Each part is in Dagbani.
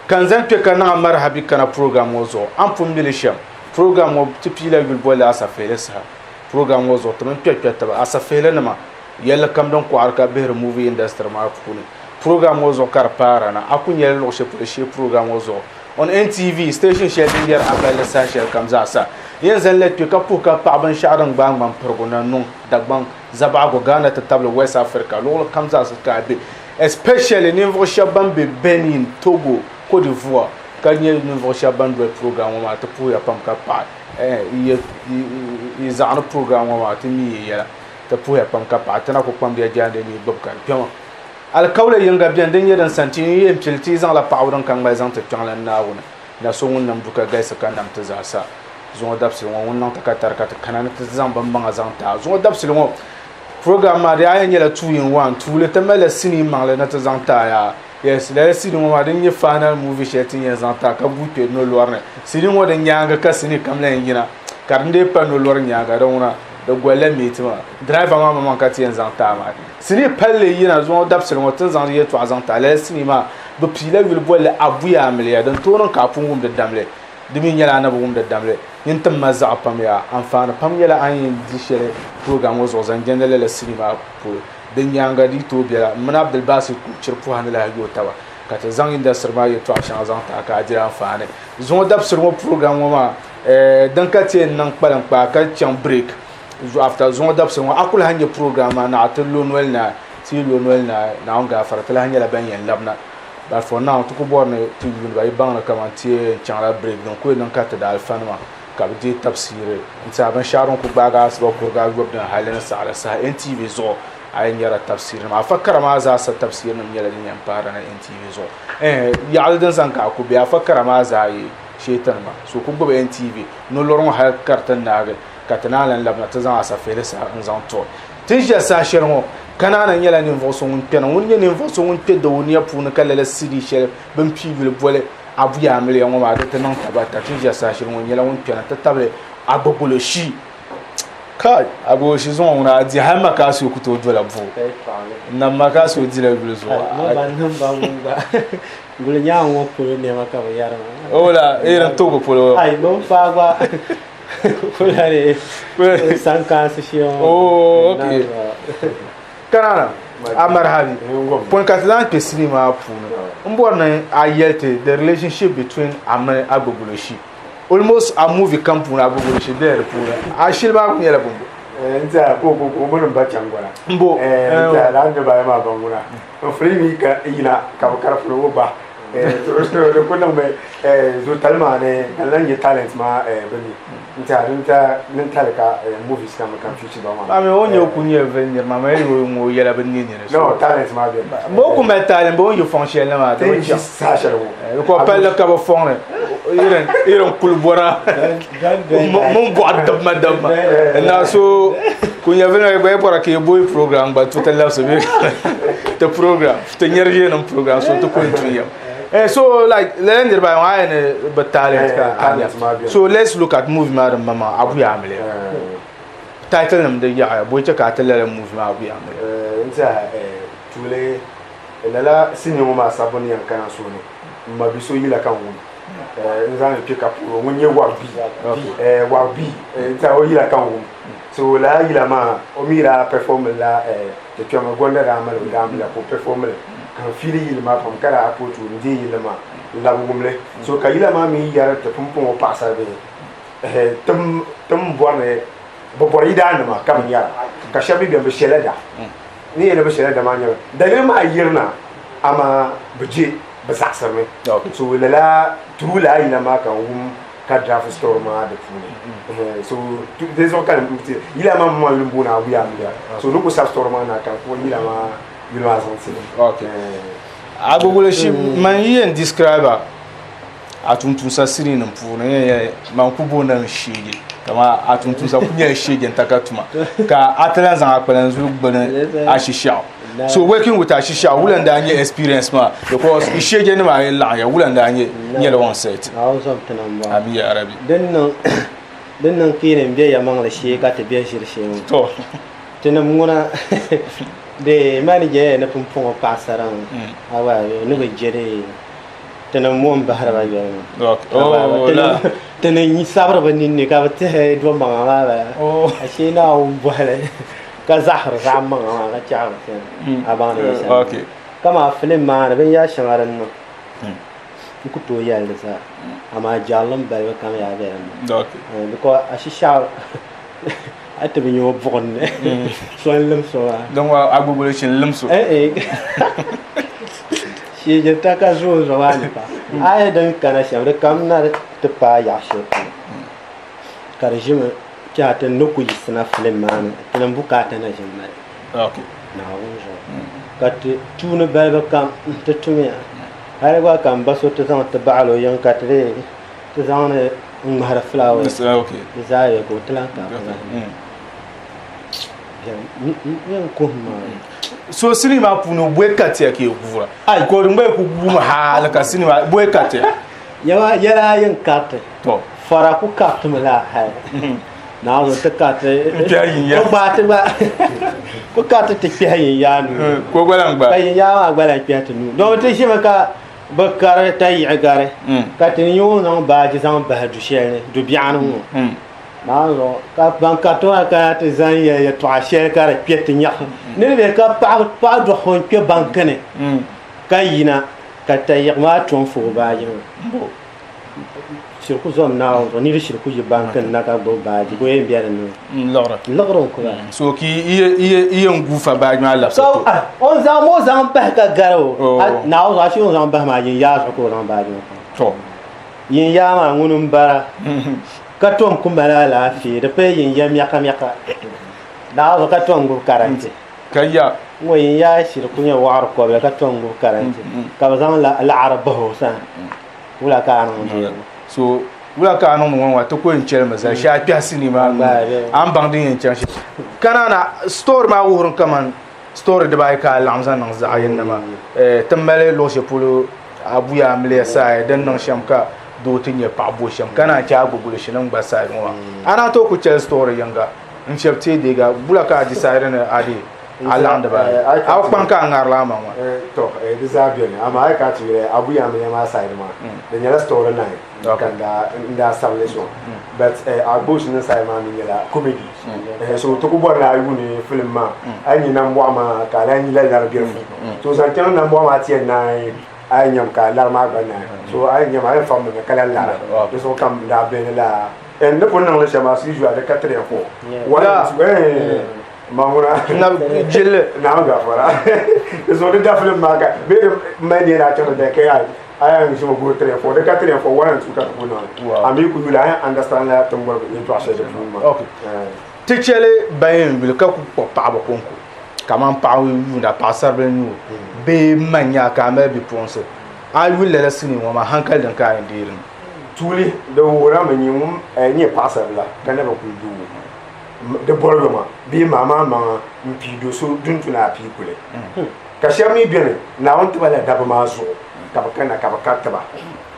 Ka n zani kpe ka niŋ a marihabi kana program ŋɔ zuɣu. A ni pun mi li shɛm, program ŋɔ ti piila yuli bolli Asafihili saha. Program ŋɔ zuɣu ti mini kpɛrikpɛri taba Asafihilinima yɛlli kam din kɔɣiri ka bihiri movie industry maa puuni. Program ŋɔ zuɣu ka di paara na. A ku nyɛla luɣ shɛli polo shee program ŋɔ zuɣu. On NTV, station shɛli din yɛri a balli saha shɛli kam zaa sa. Yɛn zani la kpe ka puhi ka paɣi binshɛɣu din gbaai ŋmani pirigu na niŋ Dagbaŋ, Zabaɣigu, Ghana ti tabili West Africa luɣili kam zaa sa ka a be. Especially ninvuɣu shɛba ban be Benin, Togo, Cote d'Ivoire ka nyɛ ninvuɣu shɛba ban doli program ŋɔ maa ti puhiya pam ka paɣi yi zaɣini program ŋɔ maa ti mi yi yɛla ti puhiya pam ka paɣi ti na ku kpamdiya jaande ni yi gbubi ka di kpɛma. Alikauli yiŋga beni din nyɛ din sani ti yi yɛn pili ti yi zaŋla paɣibu din ka ŋmali zaŋ ti Kpiɔŋlan Naawuni na so ŋun nam du ka galisi ka nam ti zaa sa. Zuŋɔ dabisili ŋɔ ŋun niŋ ti ka tari ka ti kana ni ti zaŋ binmaŋa zaŋ ti a. Zuŋɔ dabisili ŋɔ program maa di yaa yɛn nyɛla two in one tuuli ti malila sinii maŋli ni ti zaŋ ti a yaa. Yes, lala sinii ŋɔ maa din nyɛ final movie shɛli ti ni yɛn zaŋ ti a ka guui kpe nolɔri ni. Sinii ŋɔ di nyaaŋa ka sinii kam lahi yina ka din dii pa nolɔri nyaaŋa di ŋuna di golila meeti maa. Driver maa maŋmaŋ ka ti yɛn zaŋ ti a maa. Sinii palli yina zuŋɔ dabisili ŋɔ ti ni zaŋ di yɛltɔɣa zaŋ ti a lala sinii maa bɛ piila yuli bolli Abuya Amiliya din tooi niŋ ka a pun wum di damli di mi nyɛla a na bi wum di damli nyin tim ma zaɣa pam yaa anfaani pam nyɛla a ni yɛn di shɛli program ŋɔ zuɣu zaŋ jɛndi lala sinii maa polo din nyaaŋa di yi tooi bela m mini Abdulbasit Kuchiri puha ni lahi yooi taba ka ti zaŋ industry maa yɛltɔɣa shɛŋa zaŋ ti a ka a diri anfaani zuŋɔ dabisili ŋɔ program ŋɔ maa din ka ti yɛn niŋ kpaliŋkpaa ka chaŋ break Zuɣu after zuŋɔ dabisili ŋɔ a ku lahi nyɛ program maa naɣ ti lo noli naai, ti yi lo noli naai Naawuni gaafara ti lahi nyɛla ban yɛn labina but for now ti ku bɔri ni ti yuuni ba yi baŋ ni kaman ti yɛn chaŋla break din ku yɛn niŋ ka ti daalifanima ka bɛ deei tabisiiri n-ti a binshɛɣu din ku gbaagi a asiba kurigu ayɔbu din hali ni saɣiri saha NTV zuɣu a yi nyɛra tabisiirinima afa kara maa zaa sa tabisiirinim nyɛla din yɛn pahiri na NTV zuɣu ɛɛh yaɣili din zaŋ ka a ku be afa kara maa zaa yi shee tinima so ku gbubi NTV nolɔri ŋɔ hali ka di ti naagi ka ti naan lan labina ti zaŋ asafihili saha n-zaŋ tuɣi. Ti ni ʒiya saha shɛli ŋɔ, Kanaana nyɛla ninvuɣ so ŋun kpɛna. Ŋuni nyɛ ninvuɣ so ŋun kpe Dawuniya puuni ka lala CD shɛli bɛ ni pii yuli boli Abuya Amiliya ŋɔ maa di ti niŋ tabata. Ti ni ʒiya saha shɛli ŋɔ, o nyɛla ŋun kpɛna nti tabili Agbogoloshi. Kai! Agbogoloshi zuŋɔ ŋuna a di hali Makaasio ku tooi dola boo. Nam Makaasio dila yuli zuɣu. Gulinyaŋ ŋɔ polo nɛma ka bɛ yɛri maa. O la, irin Togo polo. Ai, bɛ bi paai gba. Oh, okay. Kanana, a marhabi. Pɔi ka ti lahi kpe sinii maa puuni, n bɔri ni a yɛli ti the relationship between a mini Agbogoloshi. Almost a movie kam puuni Agbogoloshi bela di puuni. A shili maa kuli nyɛla bɔmbo. N tiɛha ka o ko o mini m ba chaŋ gɔna. M bo. N tiɛha lala niriba ayi maa ban ŋuna. N fuli mi ka yina ka bi kari fuli o ba. Di ku niŋmi zotali maa ni ka lan nyɛ talent maa bini n tiɛha din tali ka movies kam ka feature ba maa. Ami o nyɛ ku nyɛ vili niri maa mali o ŋɔ yɛla bi ne nini. No talent maa bɛ. Bo ku mali talent bo yi fɔŋ shɛli na maa di bi chaŋ. Saha shɛli ŋɔ. Ko palli ka bi fɔŋ ni irin irin kuli bɔra mun bɔɣa dabma dabma na so ku nyɛ vili niri gba yi bɔra ka yi booi program gba tu ti labisi bɛ ti program. Ti nyɛri ʒiɛnim program so ti kuli dun yɛm. Eh, so like lala niriba ayi ŋɔ a yɛn ni bi talent ka a nya. So let's look at movie maa din maŋmaŋ Abu Amiliya. Title nim di yaɣaya bɔ chɛ ka a ti lala movie maa Abu Amiliya. N tiɛha tuuli lala sinii ŋɔ maa sabbu ni yɛn kana so ni m ma bi so yila ka n wum n zaŋ li kpe ka puhiri o ŋun nyɛ Wabi Wabi n tiɛha o yila ka n wum so lala yila maa o mi daa perform la Ti kpɛma gonda daa mali o daambilia ka o perform li ka n fiili yili maa pam ka daa approach o n-deei yilli maa n-labi wum li. So ka yila maa mi yɛri ti pumpɔŋɔ paɣisaribihi tim tim bɔri ni bɛ bɔri yidaannima ka bɛ nyara ka shɛba mi beni bɛ shɛla da. Ni yɛli bɛ shɛla da maa nyɛla daliri maa yirina amaa bɛ je bɛ zaɣisirimi. So lala through lala yila maa ka n wum ka draft story maa di puuni so di zuɣu ka yila maa maŋ yuli booni Abuya Amiliya so ni ku sabi story maa na ka n kpuɣi yila maa yuli maa zaŋ ti okay Agbogoloshi man yi yɛn describe a a tumtumsa sinii nim puuni man ku booni mi sheegi kama a tumtumsa ku nyɛla sheegi n taka tuma ka a ti lahi zaŋ a kpalan zuli gbuni Ashishaɣu So working with Ashisha, wula n daa nyɛ experience maa because Isheje nima ayi laɣim ya wula n daa nyɛ nyɛli on set. Ami ya Arabi. Din niŋ din niŋ ka yi ni be yɛlimaŋli shee ka ti be ʒiri shee ŋɔ. To. Tinim ŋuna di manager yɛli ni pumpɔŋɔ paɣasara ŋɔ awa ni bi je di. Ti ni mo m-bahiri ba yoli maa. Ti ni sabiri bɛ ninni ka bɛ tɛhi do maŋa maa bala. Ashee Naawuni bɔhili ka zaɣisiri zaɣ maŋa maa ka chaɣiri chani a baŋdi yɛl shɛli. Kaman filim maa ni binyɛr shɛŋa din niŋ n ku tooi yɛli di zaa amaa jɛrilim balibu kam yaa be din ni because ashishɛɣu a ti bi nya o buɣim ni so n-limsi o maa. Din ŋɔ a gbubi li n limsi o. Shiijinta ka zooi zuɣu maa ni pa. A yi din kana shɛm di kam na ti paai yaɣ shɛli polo ka di ʒimi tɛha ti ni ku yiɣisina filim maa ni ti ni bukaata na ʒini mali Naawuni zuɣu ka ti tuuni balibu kam ti tumiya hali gba ka m ba so ti zaŋ ti baɣili o yiŋ ka ti dee ti zaŋdi n-ŋmahiri fulaawaasi di zaa bɛ ka o ti lahi ka n kuhi maa. So sinii maa puuni bɔi ka tiya ka yi guura ka o gba ku guumi hali ka sinii maa bɔi ka tiya. Yɛla ayi n kariti to fara ku karitimi laa hali naawuni ti kariti n kpɛhi yin ko gbaai ti gba ku kariti ti kpɛhi yin yaa nuu ko gba lan gbaai ka yin yaa maa gba lan kpɛhi ti nuu domi ti ʒimi ka bi kari tayiɣi gari ka ti ni ŋun zaŋ baaji zaŋ bahi du shɛli ni du biɛɣu ni ŋɔ Naawuni zuɣu ka ban kariti maa kana ti zaŋ yɛli yɛltɔɣa shɛli ka di kpɛ ti nyaɣi niriba ka paɣa dɔɣi n kpɛ banki ni ka yina ka tayiɣi maa tom fo o baaji maa shiri ku zom Naawuni zuɣu niriba shiri ku yi banki ni na ka gbubi baaji ka o yɛn bɛ dinni liɣiri n ku bala so ka i yɛn guufa baaji maa labisi to o ni zaŋ o zaŋ bahi ka gari o Naawuni zuɣu ashee o ni zaŋ bahi maa yin yaa zuɣu ka o zaŋ baaji maa to yin yaa maa ŋuni n bara ka tom ku mali alaafee di paya yin ya miɛka miɛka Naawuni zuɣu ka tom gbubi karanti ka ya ŋɔ yin yaa shiri ku nyɛ waɣiri kɔbili ka tom gbubi karanti ka bi zaŋ laɣiri bahi o sani wula ka a niŋ di so wula ka a niŋdi ŋɔ ŋɔ ti ku yɛn chɛlimi zali shee a kpɛhi sinii maa a ni baŋ din yɛn chaŋ shɛm kana na story maa wuhiri kaman story dibaayi ka a laɣim zaŋ niŋ zaɣ yini maa ti mali luɣ shɛli polo abuya amiliya side din niŋ shɛm ka doo ti nyɛ paɣa bo shɛm ka naan chɛ a gbugulishi nim gba side ŋɔ maa a naan tooi ku chɛli story yinga n fiɛbi teei deega bula ka a decide ni a deei a laɣindi ba a bi kpaŋ ka a ŋarila a maŋ maa. To di zaa beni amaa a yi kana ti yuli abuya amiliya maa side maa di nyɛla story line ka n daa sabili sɔŋ but Agboshi nim side maa mi nyɛla comedy so ti ku bɔri ni a yuuni film maa a yi nya nambɔɣu maa ka a lahi lari biɛlifu so zaŋ chaŋ nambɔɣu maa ti yɛn naai a yi nyam ka lari maa gba naai so a yi nyam a yɛn fahimmi mi ka lahi lara di zuɣu ka n daa beni laa n ni pun niŋli shɛm as usual di ka 3 and 4 1 and 2 ma ŋuna na jilli naam gafara di zuɣu di da film maa ka bee di mali neera a chaŋ di ka yaa a yɛn ʒimi guri 3 and 4 di ka 3 and 4 1 and 2 ka ti ku niŋ a mi ku yuli a yɛn understand la ti ni bɔri yɛltɔɣa shɛli di puuni maa ti chɛli ban yɛn yuli ka ku kpuɣi paɣaba konko kamani paɣa yuunda paɣasaribili n nyɛ o bee ma n nyɛ a ka a mali bipuɣunsi a yuli lala sinii ŋɔ maa hankali din ka a yɛn deeri mi tuuli di wuhirimi nyɛ ŋun nyɛ paɣasaribila ka na bi kuli doo di bɔri yoma bee maa maa maŋa n pii do so din tu ni a pii kuli ka shɛba mi beni Naawuni tiba la dabba maa zuɣu ka bɛ kanna ka bɛ kariti ba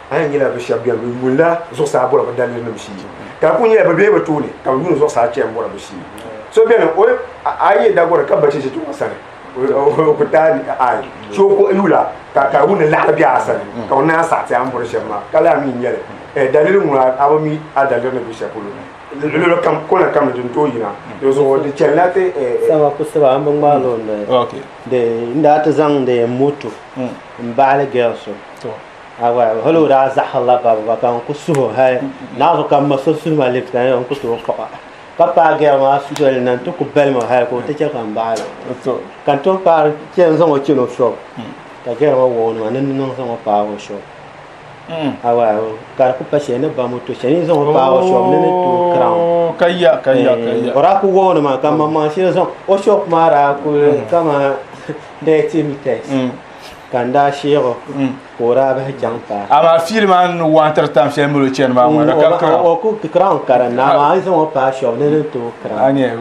a yɛn nyɛla bɛ shɛba beni bɛ yuunila zuɣusaa bɔri bɛ dalirinim shee ka di kuli nyɛla bɛ bela bɛ tooni ka bɛ yuuni zuɣusaa chani bɔri bɛ shee so beni o a yi dagɔri ka ba cheche ti o sani o ku taai ai so o yula ka ka wuni laɣiri be a sani ka o naan saɣiti a ni bɔri shɛm maa ka laa mi n-nyɛli daliri ŋuna a bi mi a daliri ni be shɛli polo luɣili kam kona kam ni din tooi yina di zuɣu di chɛnila ti Sama ku saba an bi ŋmaali o noli di n daa ti zaŋ di moto n baɣali girl so awa hali o daa zaɣasirila babu gba ka n ku suhi hali naawuni ka n ma so suhi ma lift ka n ku tooi kpuɣa ka paai girl maa soli na n ti ku bali ma hali ka o ti chɛ ka n baɣali o ka n tom paai chɛ n zaŋ o chɛni o shop ka girl maa wuɣi o nuu ni n niŋ zaŋ o paagi o shop Awa ka di ku pa shɛli ni ba moto shɛli ni zaŋ o paagi o shop ni ni tooi crown ka ya ka ya ka ya o daa ku wuɣi ni maa ka maŋmaŋ shɛli zaŋ o shop maa daa kuli kamani 30 meters ka n daa sheeg o ka o daa bahi chaŋ paai amaa fiili maa ni waantiri tam shɛli mali o chani maa ŋɔ di ka crown o ku crown ka di na amaa a yi zaŋ o paai shop ni ni tooi crown a nyɛ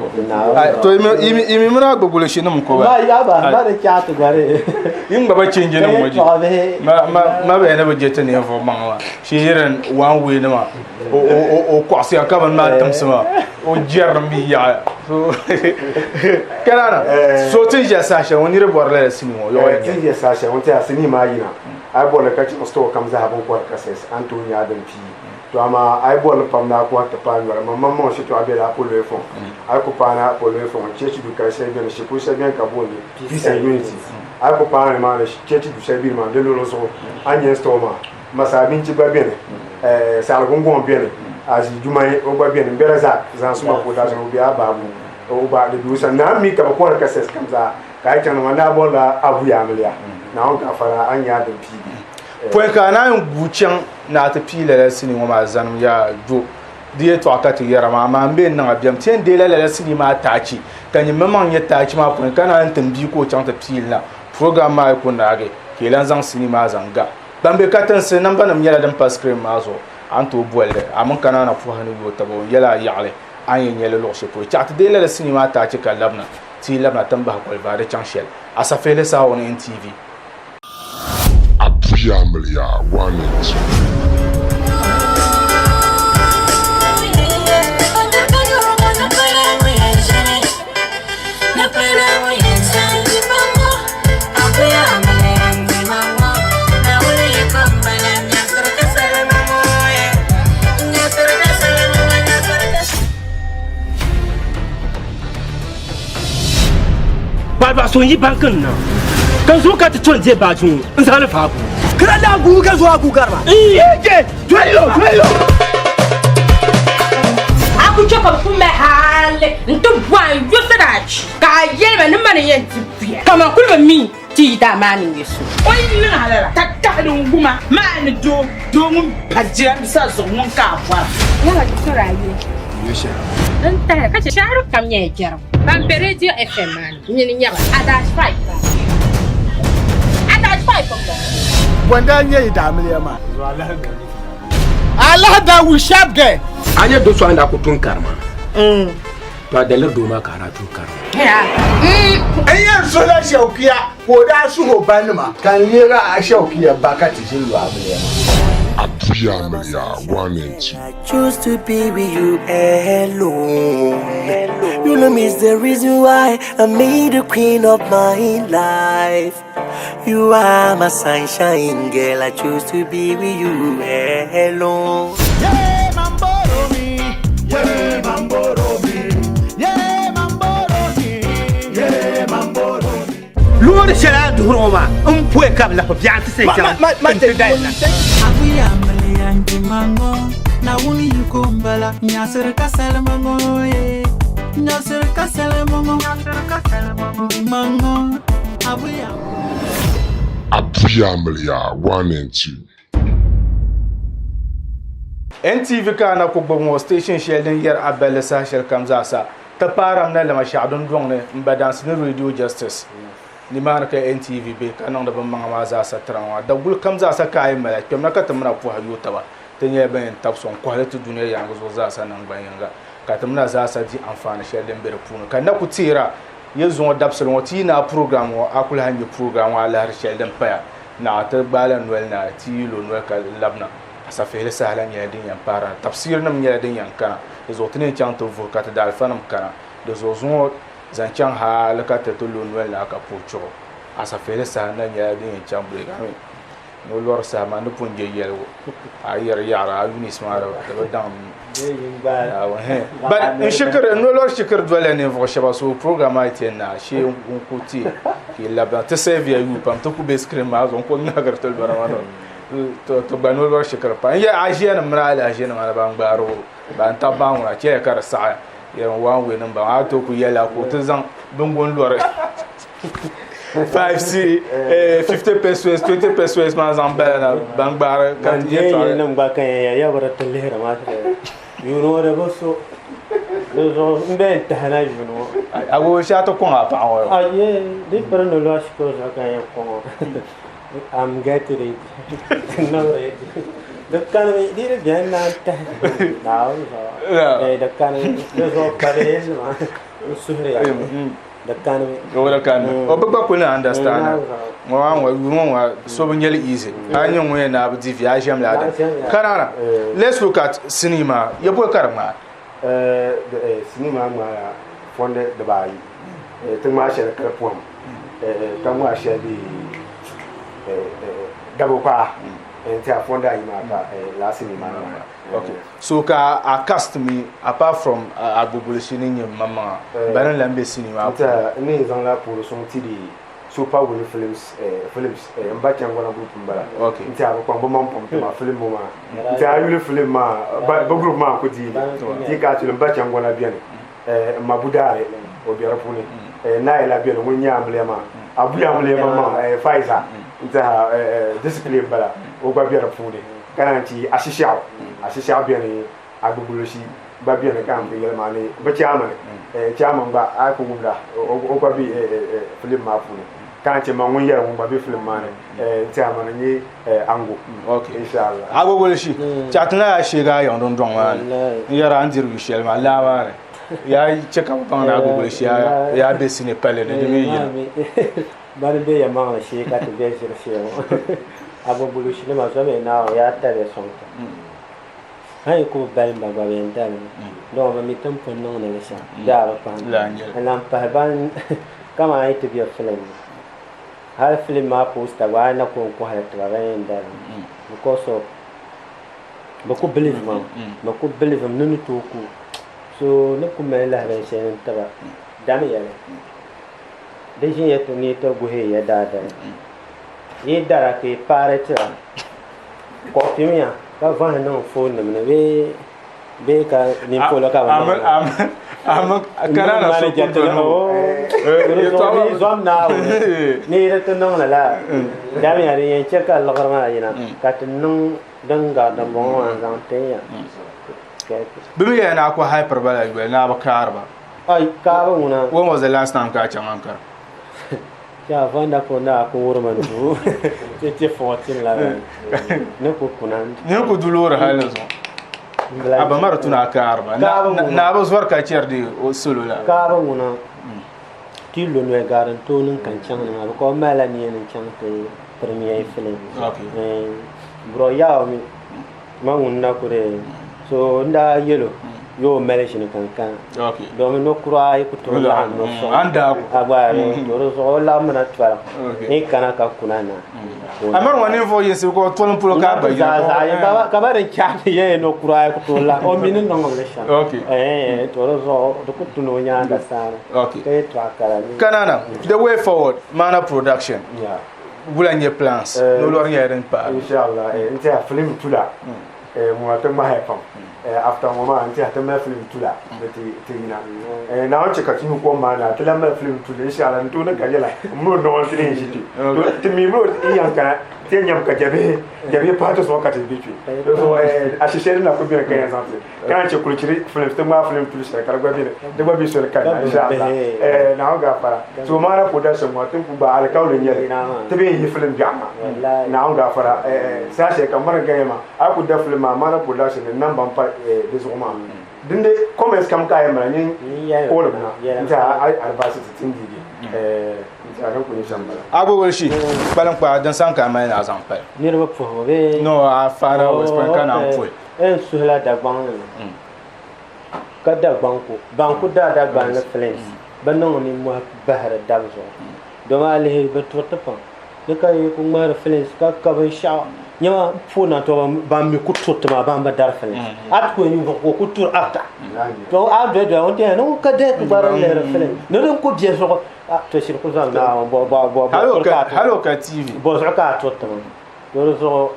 to imi mini a gbuguli shi nim ko ba ya ba ba di chaɣa ti gba di yin gba ba change nim ŋɔ ji ma bɛ ni bi je ti ninvuɣu maŋa maa shi yirin one way nima o o kɔɣisiya ka bini maa timsi maa o jɛri mi yaɣa so kana na so ti ʒiya saha shɛli ŋɔ niriba bɔri lala sinii ŋɔ yɔɣɔ ti ʒiya saha shɛli ŋɔ tiya sinii maa yina. A yi bɔrili ka chaŋ store kam zaa bɛ ni kɔhiri kasɛs a ni tooi nya a din pii. To amaa a yi bɔrili pam ni a kɔhi ti paai nyɔri, man maŋmaŋ shitɔɣu bela Apollo Fɔŋ. A yi ku paana Apollo Fɔŋ, cheechi du kari shɛli beni, shikuru shɛli beni ka booni Peace and Unity. A yi ku paana nimaani, cheechi du shɛli beni maa di luɣili zuɣu a ni nya store maa. Masa abinci gba beni, saɣili gungɔŋ beni, Azi Jumai o gba beni, m-bela zaa zaŋ suma ka o daa zaŋ o bɛ a baabu o ba di be o sani. Naa mi ka bɛ kɔhiri kasɛs kam zaa. Ka a yi chaŋ ni maa, ni a bɔrila Abu Amiliya, Naawuni gaafara, a ni nya a din piigi. Pɔi ka a naan guui chaŋ ni a ti pii lala sinii ŋɔ maa zanim yaa jo di yɛtɔɣa ka ti yɛra maa, amaa m be n-niŋ a biɛm. Ti yɛn deela lala sinii maa taachi, ka nyin maŋmaŋ nya taachi maa pɔi ka naan tim bia ka o chaŋ ti pii li na. Program maa yi ku naagi, ka yi lan zaŋ sinii maa zaŋ ga. Ban be katinsi nambanima nyɛla din pa screen maa zuɣu. A ni tooi boli li, a mini Kanaana pɔhi ni yooi taba o ni yɛl a yaɣili a ni yɛn nya li luɣ shɛli polo. Chaɣ ti deei lala sinii maa taachi ka labina. Ti yi labina ti ni bahi goli vaa di chaŋ shɛli. Asafihili saha on NTV. Abuya Amiliya 1 and 2. Kparibaɣa so n-yi banki ni na, ka n zuɣu ka ti to n-deei baaji ŋɔ n-zaŋ li vaabu. Kira daa guui ka zuɣu a guui gari ma. Ije, doli o, doli o. A ku chɛ ka bɛ ku mali hali nti bɔhi n yo sadachi, ka a yɛli ba ni mani n-yɛn ti buya kaman kuli bi mi ti yi daa maa ni nyɛ so. O yi niŋ a lala, ka tahili n-wum a maa ni doo, doo ŋun pa jirambisa zuɣu ŋun ka a bɔra. Lala di sɔri a yuli. Din tahi ka chɛ shɛhira kam nyɛla jɛrigu. Ban be Radio FM maa ni, nyini n-nyɛ ba, Adash 5 baa. Adash 5 m-bɔŋɔ. Bɔ n-daa nyɛ yi daamiliya maa? Alahi daa we sharp girl. A nyɛ do so a ni daa ku tum karima. To a daliri doo maa ka a daa tum karima. N yɛn suhila Shɛukiya ka o daa suhi o banima, ka n leeg a Shɛukiya ba ka ti ʒini lu amiliya maa. Abuya Amiliya 1 and 2. I choose to be with you alone. You know me is the reason why I made the queen of my life. You are my sunshine girl. I choose to be with you alone. Yeah, mamboro mi. Yeah, mamboro mi. Yeah, mamboro mi. Yeah, mamboro mi. Loori shɛli a duhiri ŋɔ maa n pɔi ka bi lahi biɛɣu ti sayi chaŋ n ti dali na. Abuya amiliya n-dima ŋɔ, Naawuni yiko m-bala, nyasiri ka salima ŋɔ, eh. Nyasiri ka salima ŋɔ, n-dima ŋɔ, Abuya. Abuya Amiliya 1 and 2. NTV ka a na ku gbubi ŋɔ station shɛli din yɛri a balli saha shɛli kam zaa sa ti paaram na lama shɛɣu din dɔŋ ni m ba dansi ni Radio Justice. Nimaani ka NTV be ka niŋdi bɛ maŋa maa zaa sa tira ŋɔ. Daguli kam zaa sa ka a yi mali a kpɛmna ka ti mina pɔha yooi taba. Ti nyɛla ban yɛn tabi sɔŋ kɔhili ti dunia yaaŋa zuɣu zaa sa naŋgban yiŋga ka ti mina zaa sa di anfaani shɛli din be di puuni ka na ku teera ya zuŋɔ dabisili ŋɔ ti yi naai program ŋɔ a ku lahi nya program ŋɔ alahiri shɛli din paya naɣ ti gbaala noli na ti yi lo noli ka labina asafihili saha la nyɛla din yɛn paara tafsirinim nyɛla din yɛn kana di zuɣu ti ni yɛn chaŋ ti vuhi ka ti daalifanim kana di zuɣu zuŋɔ zaŋ chaŋ hali ka ti ti lo noli na ka puhi chuɣu asafihili saha na nyɛla din yɛn chaŋ break ami ni o lɔri saha maa ni pun je yɛligu a yɛri yaɣiri a Eunice maa di bi daŋ but n shikiri n lɔri shikiri dolila ninvuɣu shɛba so program maa yi ti yɛn naai shee n ku ti ka yi labina ti save ya yuu pam ti ku be screen maa zuɣu n ku ŋahigiri ti lɔra maa to ti gba ni o lɔri shikiri pam n yɛ aʒiya nim mini alahiʒiya nim ban gbaari o ban tabi maa ŋuna chɛya ka di saɣi yɛn one way nim ba a to ku yɛla ka o ti zaŋ bingun lɔri 5c 50 pesos 20 pesos maa zaŋ bala na ban gbaari ka Ban yɛltɔɣa nim gba kan ya ya bi ti lihiri maa yuuni ŋɔ di bi so di zuɣu n bɛ n tahi na yuuni ŋɔ a go shɛli ti kɔŋ a paɣa ŋɔ a ye di piri ni lɔri shikuru zuɣu ka yɛn kɔŋ o I'm getting it no ready di kani mi di di bɛni na n tahi naawuni zuɣu di kani di zuɣu kpali nima n suhuri ya di kani mi o di kani o bi gba kuli na understand ŋɔ maa ŋɔ yuuni ŋɔ ŋɔ so bi nyɛli easy a nyɛ ŋun yɛn na bi di vi a ʒɛm la din kanana let's look at sinii maa ya boli ka di ŋmaai sinii maa ŋmaaya fɔndi dibaayi ti ŋmaai shɛli kali pɔhim ka ŋmaai shɛli Dabo kpaa n tiɛha fonda ayi maa ka laa sinii maa niŋ. Okay. So ka a cast mi apart from Agboboloshi ni nyɛ maŋmaŋa bani n lahi be sinii maa puuni? N tiɛha n ni zaŋla puhiri suŋ ti di Super Willy Films Films n ba Changwana group n bala. Okay. N tiɛha bi kpaŋ bi maŋ pam tima film ŋɔ maa. N tiɛha a yuli film maa bi group maa n ku deei li. Ti ka actually n ba Changwana beni n ma Budaari o be di puuni Naayila beni ŋun nyɛ amiliya maa Abuya amiliya maa Faiza n tiɛha discipline n bala o gba be di puuni ka naan ti Ashishiɛɣu Ashishiɛɣu beni Agbogbolisi gba beni ka n yɛli maa ni bi chairman chairman gba a ku wumda o gba be film maa puuni ka naan ti ma ŋun yɛri ŋun gba be film maa ni n tiɛha mani n-nyɛ Ango inshallah. Agbogbolisi chaɣ ti na yaa sheegi a yiŋ dundɔŋ maa ni n yɛri a ni diri yu shɛli maa laa maa ni yaa chɛ ka bɛ baŋ ni Agbogbolisi yaa be sinii palli ni di mi yina. Bani be yɛlimaŋli shee ka ti be ʒiri shee ŋɔ. Agbogbolisi nima zomi Naawuni yaa tabiya sɔŋ ti. Hal yi ku bi balim ba gba bɛ yɛn dalimi. Dama bɛ mi ti ni pun niŋdi li shɛm bee a bi pahi n lan pahi ban kaman a yi ti be filim ni. Hal filim maa poster gba a yi na ku n-kɔhi li ti ba bɛ yɛn dalimi because of bɛ ku believe ma bɛ ku believe m ni ni tooi ku so ni ku mali lahabali shɛli n-ti ba damiya li. Di ʒinya ti ni ti guhi ya daadali. Yi dara ka yi paari tira, kɔɣipimiya ka vahi niŋ foonnima ni bee bee ka ninpolo ka bɛ niŋ Ami kana na so ku doli o. Di zom Naawuni ni yi di ti niŋ li lala, damiya din yɛn chɛ ka liɣiri maa yina ka ti niŋ din gari dimbɔŋɔ maa n-zaŋ tin ya. Bɛ mi yɛli ni a ku haipiri ba la yoli ni a bi kaari ba. Ai, kaaba ŋuna. When was the last time ka a chaŋ Ankara? Ya vanda ko na ku wurima du ti 14 la ni ku kuna. Ni ku du loori hali ni zuɣu. A ba mari tuna a kaari ba. Na bi zɔri ka chɛri di o salo la. Kaaba ŋuna ti lo noli gari n tooi niŋ ka n chaŋ ni maa because malila nia ni n chaŋ ti premier film. Okay. Bro yaɣa mi Ma ŋun na ku di so n daa yɛl o yo o mali ʒini ka n kana domin no kura ayi ku tooi laɣim no sɔŋ a gba to di zuɣu o laɣimmi na tɔlim ni kana ka kuna na. Amari ŋɔ ninvuɣ yinsi ka o tolim polo ka a gba yina. Ka ba din chahi ni yɛn no kura ayi ku tooi laɣim o mi ni niŋ li shɛm to di zuɣu di ku tu ni o nyaaŋa saani ka yɛltɔɣa kala. Kanana, the way forward, Maana production. Wula n-nyɛ plans ni o lɔri nyɛla din paai? Inshallah, n tɛha film tula ŋuna ti ŋmahi pam. After ŋɔ maa n tɛha ti mali film tula ni ti yina. Naawuni chɛ ka ti nyu kom maa naai ti lahi mali film tuli inshallah n tooni ka nyɛla m miri nɔŋɔ ti ni yɛn ʒi kpe. Ti mi miri n yɛn kana ti yɛn nyami ka jabihi jabihi pahi ti zuɣu ka ti be kpe. Di zuɣu ashi shɛli din na kuli beni ka yɛn zaŋ ti ka naan chɛ kulichiri films ti ŋmaai film tuli shɛli ka di gba beni di gba be soli kanna inshallah Naawuni gaafara so maana production ŋɔ ti ku gbaai alikauli n-nyɛli ti bi yɛn yi film biɛɣu maa Naawuni gaafara saha shɛli ka mari n-ganya maa a yi ku da film maa maana production ni namba m-pa di zuɣu maa dindi comments kam ka a yɛn mali nyin call na n-ti a advice ti ti n-deegi n-ti a din kuli nyɛ shɛm m-bala. Agbogbolshi, kpalim kpaa din sani ka a mali ni a zaŋ pali. Niriba puhibu bee? No, a final words pɔi ka naan puhi. N suhila Dagbaŋ nima ka Dagbaŋ ku ban ku daa Dagbaŋ ni films bɛ niŋ nimmohi bahiri dab zuɣu domi a lihi bɛ turiti pam ni ka yi ku ŋmahiri films ka ka binshɛɣu nyɛma po na to ban mi ku turiti maa ban bi dari films a ti ku yɛn ninvuɣ ka o ku turi after to a doli doli o ni ni ka dee ti gba din lihiri film ni din ku bɛ zuɣu to shiri ku zaŋ Naawuni bɔ bɔ bɔ hali o ka TV bɔ zuɣu ka a turiti maa to di zuɣu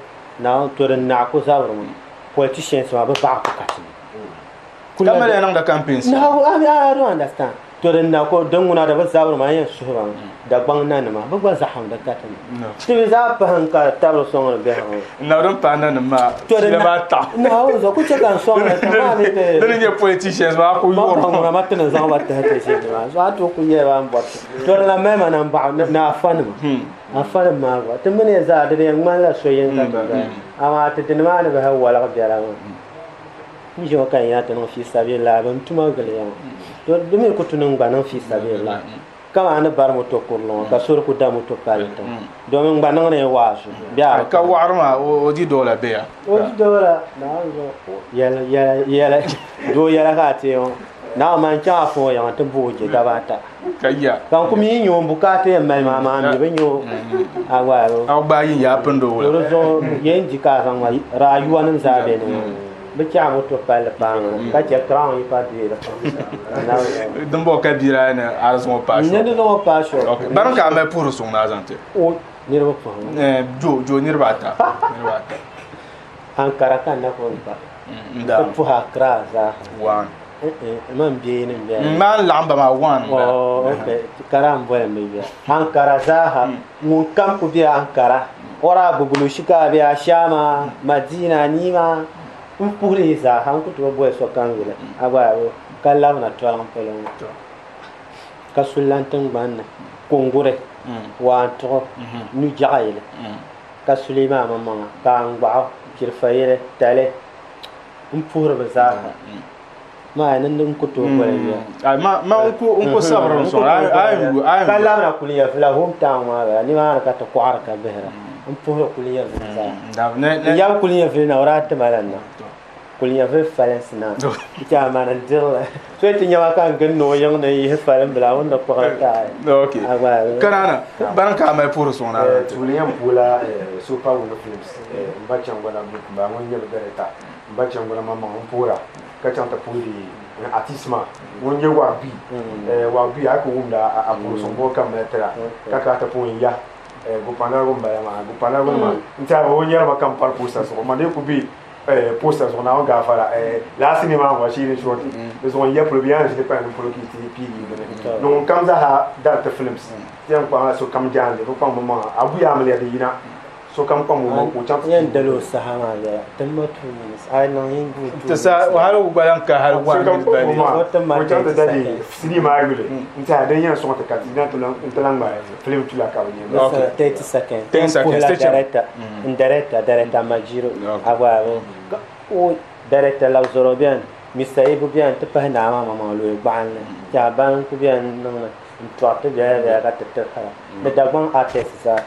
Naawuni to din naɣi ku zabiri ŋɔ politicians maa bɛ baɣa ku ka ti ni. Ka mali ya niŋda campaigns. No, I, I don't understand. To din na ko din ŋuna da bi zabiri maa yɛn suhi ba Dagbaŋ nanima bɛ gba zaham di ka ti ni. Ti mi zaa pahim ka tabiri sɔŋri biɛhigu ŋɔ. Na din pahi nanim maa fiila maa taɣi. Naawuni zuɣu ku chɛ ka n sɔŋri ka maa mi ti. Di ni nyɛ politicians maa ku yɔri. Ma ŋuna ma ti ni zaŋ ba tahi ti ʒini maa zuɣu a tooi ku yɛli ba n bɔri to di lan mali ma nambaɣu ni afanima. Afanim maa gba, ti mini ya zaa di di yɛn ŋmanila so yini ka ti doli, amaa ti dini maa ni bi hal woligi biɛla maa. N ʒi ŋɔ ka n yɛn ti niŋ fii sabilillahi bɛ ni tuma gili ya ŋɔ. To di mi ku tu ni n gba niŋ fii sabilillahi kaman a ni bari moto kurili ŋɔ ka so di ku da moto palli tiŋ domin n gba niŋdi ya waazu bee a bi Ka waɣiri maa o di doola be ya? O di doola, Naawuni zuɣu yɛla, yɛla, yɛla, doo yɛla ka a teei ŋɔ. Naawuni maa n-chaŋ a fɔŋ yiŋa nti bo o je daba ata. Ka ya. Ka n ku mi yi nya o m-bukaata yɛn mali maa, amaa m mi bi nya o. A gba A gba yi nya a pindi o wula. To di zuɣu yɛn di ka a zaŋ ma raayuwanim zaa be ni maa. Bɛ chɛ a moto palli paai ka chɛ crown yi pa deei di pam. Dimbɔŋɔ ka bia daa ni a zaŋ o paai N ni di zaŋ o paai shop. Okay. Bari ka a mali puhiri suŋ ni a zaŋ ti. O niriba puhiri. Eh, jo, jo niriba ata. Niriba ata. Ankara ka n na kuli ba. Nda. Ti puhi Accra zaa. One. Man bɛ ni bɛ. N maan laɣim ba maa one. Oh, okay. Kara n boli mi bɛ. Ankara zaaha. Ŋun kam ku bɛ Ankara. Ora Bugulu shika bɛ Ashama, Madina, Nima. N puhiri yi zaaha n ku tooi boli sokam yuli. A gba ka labina tɔliŋ polo ŋɔ. Ka Sulilan tiŋgbani ni Kunguri, Waantuɣu, Nujaɣayili. Ka suli maa maŋmaŋa, ka Angbaɣu, Chirifayili, Tali m puhiri bɛ zaaha. Maa ni n ku tooi boli yuya. Ma n ku sabiri n sɔŋ, a yi yu, a yi Ka labina Kulinyavila home town maa bala, nimaani ka ti kɔɣiri ka bihira. M puhiri Kulinyavili zaa. N yab Kulinyavili na o daa ti ma la na. Kulinyavili falinsi na. N ti a mani n dirili. So yi ti nya ma ka n gindi o yiŋ ni n yihi falimbil a, o ni di kpuɣiri taai. Okay. Kanaana, bani ka a mali puhiri suŋ na? Tuuli yɛn puhi la Super Wuni Films m ba Changona group m-bala ŋun nyɛ bɛ director m ba Changona maŋmaŋ m puhira ka chaŋ ti puhi n artist maa ŋun nyɛ Wabi. Wabi a yi ku wumda a puhiri suŋ bɔ ka m mali tira ka kana ti puhi n ya Gupanarigu m-bala maa. Gupanarigu nima n tiɛha o nyɛrima ka m pari poster zuɣu man dee ku be poster zuɣu Naawuni gaafara last name maa gba shee short di zuɣu n ya polo bɛ yaa ʒili kpalim ni polo ka yi ti piigi dini ni ŋun kam zaaha dari ti films ti yɛn kpaŋla sokam jaande bi kpaŋ bi maŋa abuya amiliya di yina sokam kpaŋ o maŋ ka o chaŋ ti yɛn dali o saha maa yɛla ti ma 2 minutes a yi niŋ yin guui 2 Ti sa hali o gba lahi ka hali 1 sokam minute kpaŋ o bali. maŋa O ti ma ka o chaŋ ti 30 dali seconds. sinii maa yuli n tiɛha din yɛn sɔŋ ti ka ti yina ti lan ŋmaai film tula ka bi nyɛ Okay. 30 seconds. 10 seconds. Puhila Stay tuned. director. N director, director Majiro. Agba o director Labzoro bɛni, Mr. Ibu bɛni ti pahi naa maa maŋmaŋ loyi gbaɣinli. Tiɛha ban ku bɛni niŋli n tɔri ti bɛla bɛla ka ti tiri hala. Ni Dagbaŋ artist zaa.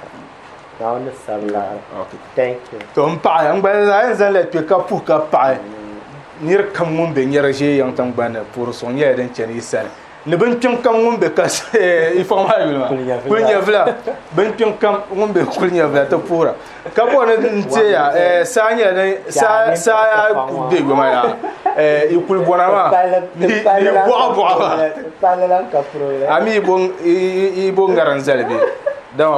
Naawuni ni sabi laɣiri. Thank you. To n paɣi n gba zaa yɛn zaŋ li kpe ka puhi ka paɣi niri kam ŋun be nyɛri ʒee yiŋ tiŋgbani ni puhiri suŋ nyɛla din chani yi sani. Ni binkpiŋ kam ŋun be ka yi fɔŋ maa yuli maa Kulinyɛvila binkpiŋ kam ŋun be Kulinyɛvila ti puhira ka bɔri ni n teeya saa nyɛla din saa yaa ku be yoma yaa yi kuli bɔna maa ni bɔɣa bɔɣa maa a mi yi bo ŋariŋ zali bee dama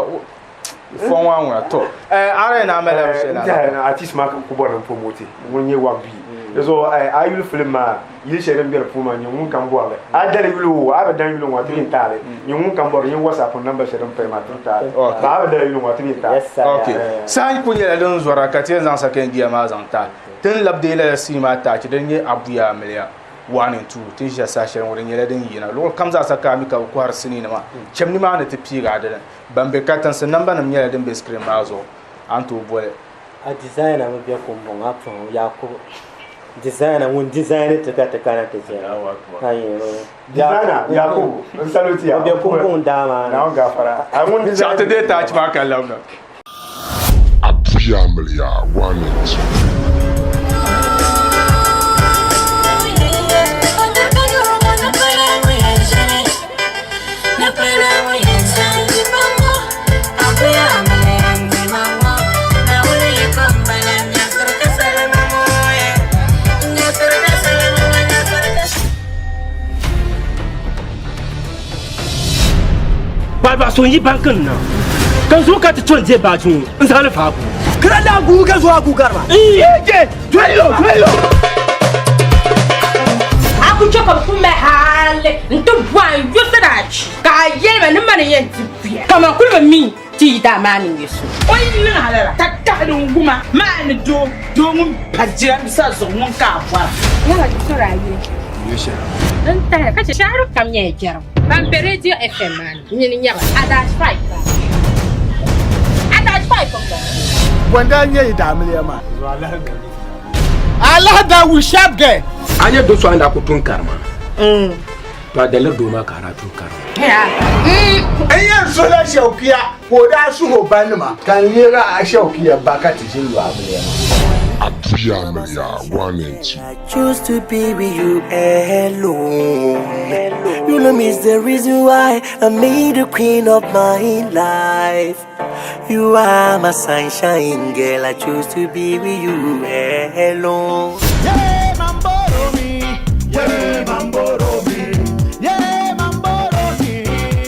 fɔŋ maa ŋuna to a yɛn na mali shɛli na artist maa ka ku bɔri ni promote ŋun nyɛ Wabi di zuɣu a yuli film maa yili shɛli din bɛ di puuni maa nyɛ ŋun kam bɔrili a dali yuli o a bi dan yuli ŋɔ a ti yɛn taali nyɛ ŋun kam bɔrili nyɛ WhatsApp number shɛli din paya maa ti taali ba a bi dali yuli ŋɔ a ti yɛn taali okay saha ku nyɛla din zɔra ka ti yɛn zaŋ sakengiya maa zaŋ taali ti ni labi deei lala sinii maa taachi din nyɛ Abuya Amiliya 1 and 2 ti ni ʒiya saha shɛli ŋɔ di nyɛla din yina luɣuli kam zaasa ka a mi ka bi kɔhiri sinii nima chɛm nimaani ti piigi a dini Ban be katinsi namba nim nyɛla din be screen maa zuɣu a ni tooi boli. A designer mi be Kumbuŋ a puhi Yakubu designer ŋun design ti ka ti kana ti ʒiya. Designer Yakubu n salute ya. O be Kumbuŋ daa maa ni. Naawuni gaafara. A ŋun design. Chaɣ ti deei taachi maa ka labina. Abuya Amiliya 1 and 2. Kparibaɣa so n-yi banki ni na, ka n zo ka ti to n-deei baaji ŋɔ n-zaŋ li faai guui. Kira daa guui ka zo a guui gari ba. A ku chɛ ka bɛ ku mali hali nti bɔhi n yurisi daa chi, ka a yɛli ba ni mani n-yɛn di buya, kaman kul bi mi ti yi daa maa ni nyɛ so. O yi niŋ a lala, ka tahili n-wum a maa ni doo, doo ŋun pa jirambisa zuɣu ŋun ka a bɔra. Yala di sɔri a yuli. N tahi ka chɛ shɛhira kam nyɛla jɛrigu. Ban be Radio FM maa ni, nyini n-nyɛ ba, Adash 5 ba. Adash 5 m-bɔŋɔ. Bɔ n-daa nyɛ yi daamiliya maa? Alahi daa wu sharp girl. A nyɛ do so a ni daa ku tum karima to a daliri doo maa ka a daa tum karima. N yɛn suhila Shɛukiya ka o daa suhi o ba nima, ka n leeg a Shɛukiya ba ka ti ʒini lu amiliya maa. Abuya Amiliya 1 and 2. I choose to be with you alone. You know me is the reason why I made the queen of my life. You are my sunshine, girl. I choose to be with you alone. Yeah, mamboro mi. Yeah, mamboro mi. Yeah, mamboro mi.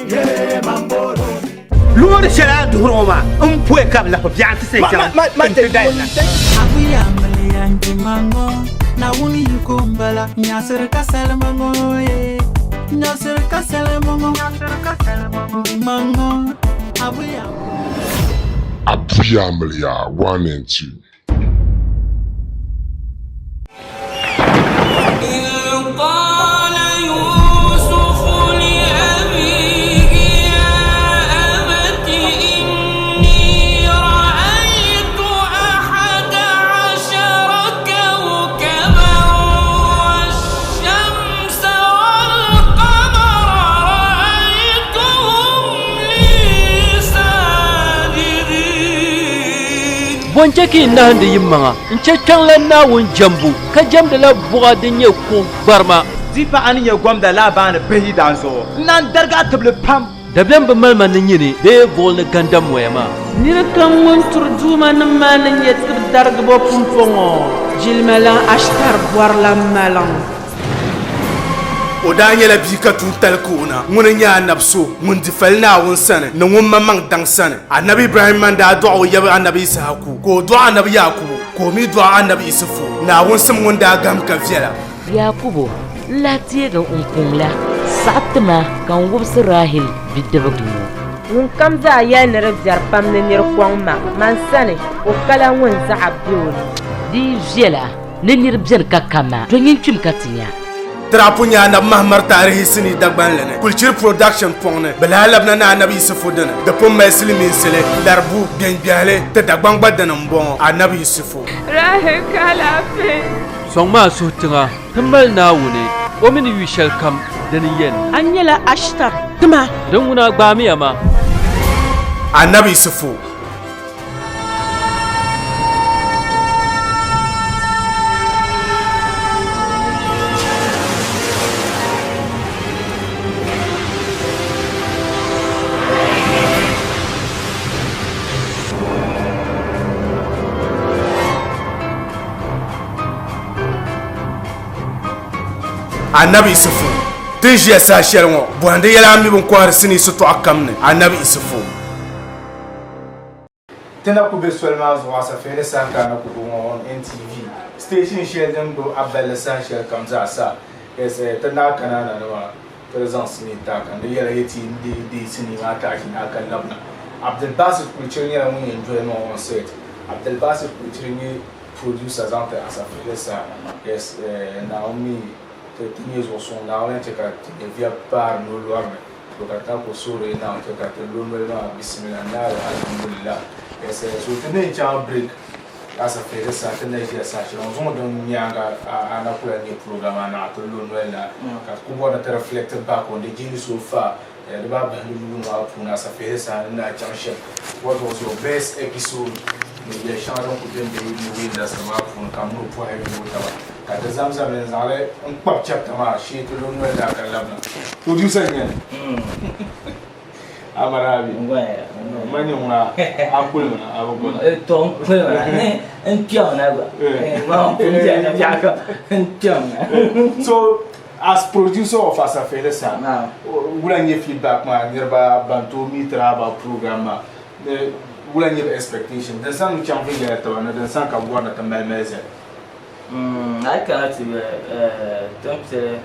Yeah, mamboro mi. Loori shɛli a ni duhiri ŋɔ maa n poya ka bi lahi biɛɣu ti sayi chaŋ n-ti dali na. Abuya amiliya n-kpimaŋɔ, Naawuni yiko m-bala, nyasiri ka salima ŋɔ, yeah. Nyasiri ka salima ŋɔ, n-kpimaŋɔ, Abuya. Abuya Amiliya 1 and 2. Bɔ n-chɛ ka yi nahindi yimaŋa n-chɛ kpiɔŋlan Naawuni jɛmbu, ka jɛmdila buɣa din nyɛ kuɣ gbarima? Di pa a ni nyɛ gomda Laabani bihi yidan zuɣu, n naan darig a tibili pam. Dabiɛm bi mali ma ni nyini bee buɣili ni gandam moya maa. Nir kam ŋun turi duumanim maa ni nya tibidarigibo pumpɔŋɔ, jilimalan Ashtar bɔrila maliŋ. O daa nyɛla bia ka tuuntali ka o na. Ŋuni n-nyɛ anabi so ŋun di fali Naawuni sani ni ŋun maŋmaŋ daŋ sani. Anabi Ibrahimma n-daa dɔɣi o yaba anabi Issahaku, ka o dɔɣi anabi Yaakubu, ka o mi dɔɣi anabi Isufu. Naawuni sim ŋun daa gahim ka viɛla. Yaakubu, n lahi teegi n kuŋ la, saɣi ti ma ka n wubisi Rahil bidibiga ŋɔ. Ŋunkam zaa yɛli ni di biɛri pam ni nir kɔŋ ma, man sani, o kala ŋun zaɣa be o ni. Di yi viɛla, ni nir beni ka ka ma, to nyin kpim ka ti nya. Tirapu nyɛ Anabi Mahamar taarihi sinii Dagbanli ni Kulchiri Production pɔŋ ni. Bɛ lahi labina ni Anabi Yisifu dini. Di pun mali silimiinsili, Laribu, Gbengbɛhili, ti Dagbaŋ gba dini m-bɔŋɔ, Anabi Yisifu. Rahil ka alaafee. Sɔŋ ma a suhu tiŋa, ti mali Naawuni, o mi ni yu shɛlikam dini yɛn. A nyɛla Ashtar tima. Din ŋuna gbaamiya ma. Anabi Yisifu. Anabi Isufu ti ni ʒiya saha shɛli ŋɔ bɔhindi yɛla a mi bini kɔhiri sinii sitɔɣu kam ni Anabi Isufu. Ti na ku be soli maa zuɣu asafihili saha ka a na ku be ŋɔ on NTV station shɛli din gbubi a balli saha shɛli kam zaa sa. Yes, eh, ti naa kana na ni maa ti di zaŋ sinii taai ka n di yɛla yɛti n deei deei sinii maa taai na ka labina. Abdulbasit Kulichiri nyɛla ŋun yɛn join ma on set. Abdulbasit Kulichiri nyɛ producer zaŋ ti asafihili saha. Yes, eh, Naawuni mi ti ti nyɛ zuɣu suŋ Naawuni n chɛ ka ti nyɛviya paari ni o lɔri ni. To ka ti ku suhiri Naawuni chɛ ka ti lo noli maa bisimila naai alhamdulillah. Yes, so ti ni chaŋ break asafeeri saha ti na ʒiya saha shɛli ŋɔ zuŋɔ din nyaaŋa a na kula nyɛ program a naɣ ti lo noli na ka ti ku bɔri ni ti reflect back on the journey so far di baa bahindi yuuni maa puuni asafeeri saha ni daa chaŋ shɛm. What was your best episode ni yɛl shɛŋa din ku beni be movie industry maa puuni ka muri pɔhi yooi taba ka ti zamzami n zaŋli n kpabi chapter maa shee ti lo noli daa ka labina. Producer n nyɛli Amarabi ma nyɛ ŋuna a kulimina a bi guna. To n kulimina ni n kpɛmina gba n kpɛmina. So as producer of Asafeeli sa wula n nyɛ feedback maa niriba ban tooi meet about program maa wula n nyɛ bi expectation din saŋ chaŋ viɛnyɛla tiba ni din saŋ ka bi bɔri ni ti mali mali zali. A yi kana ti yuli ti ni pili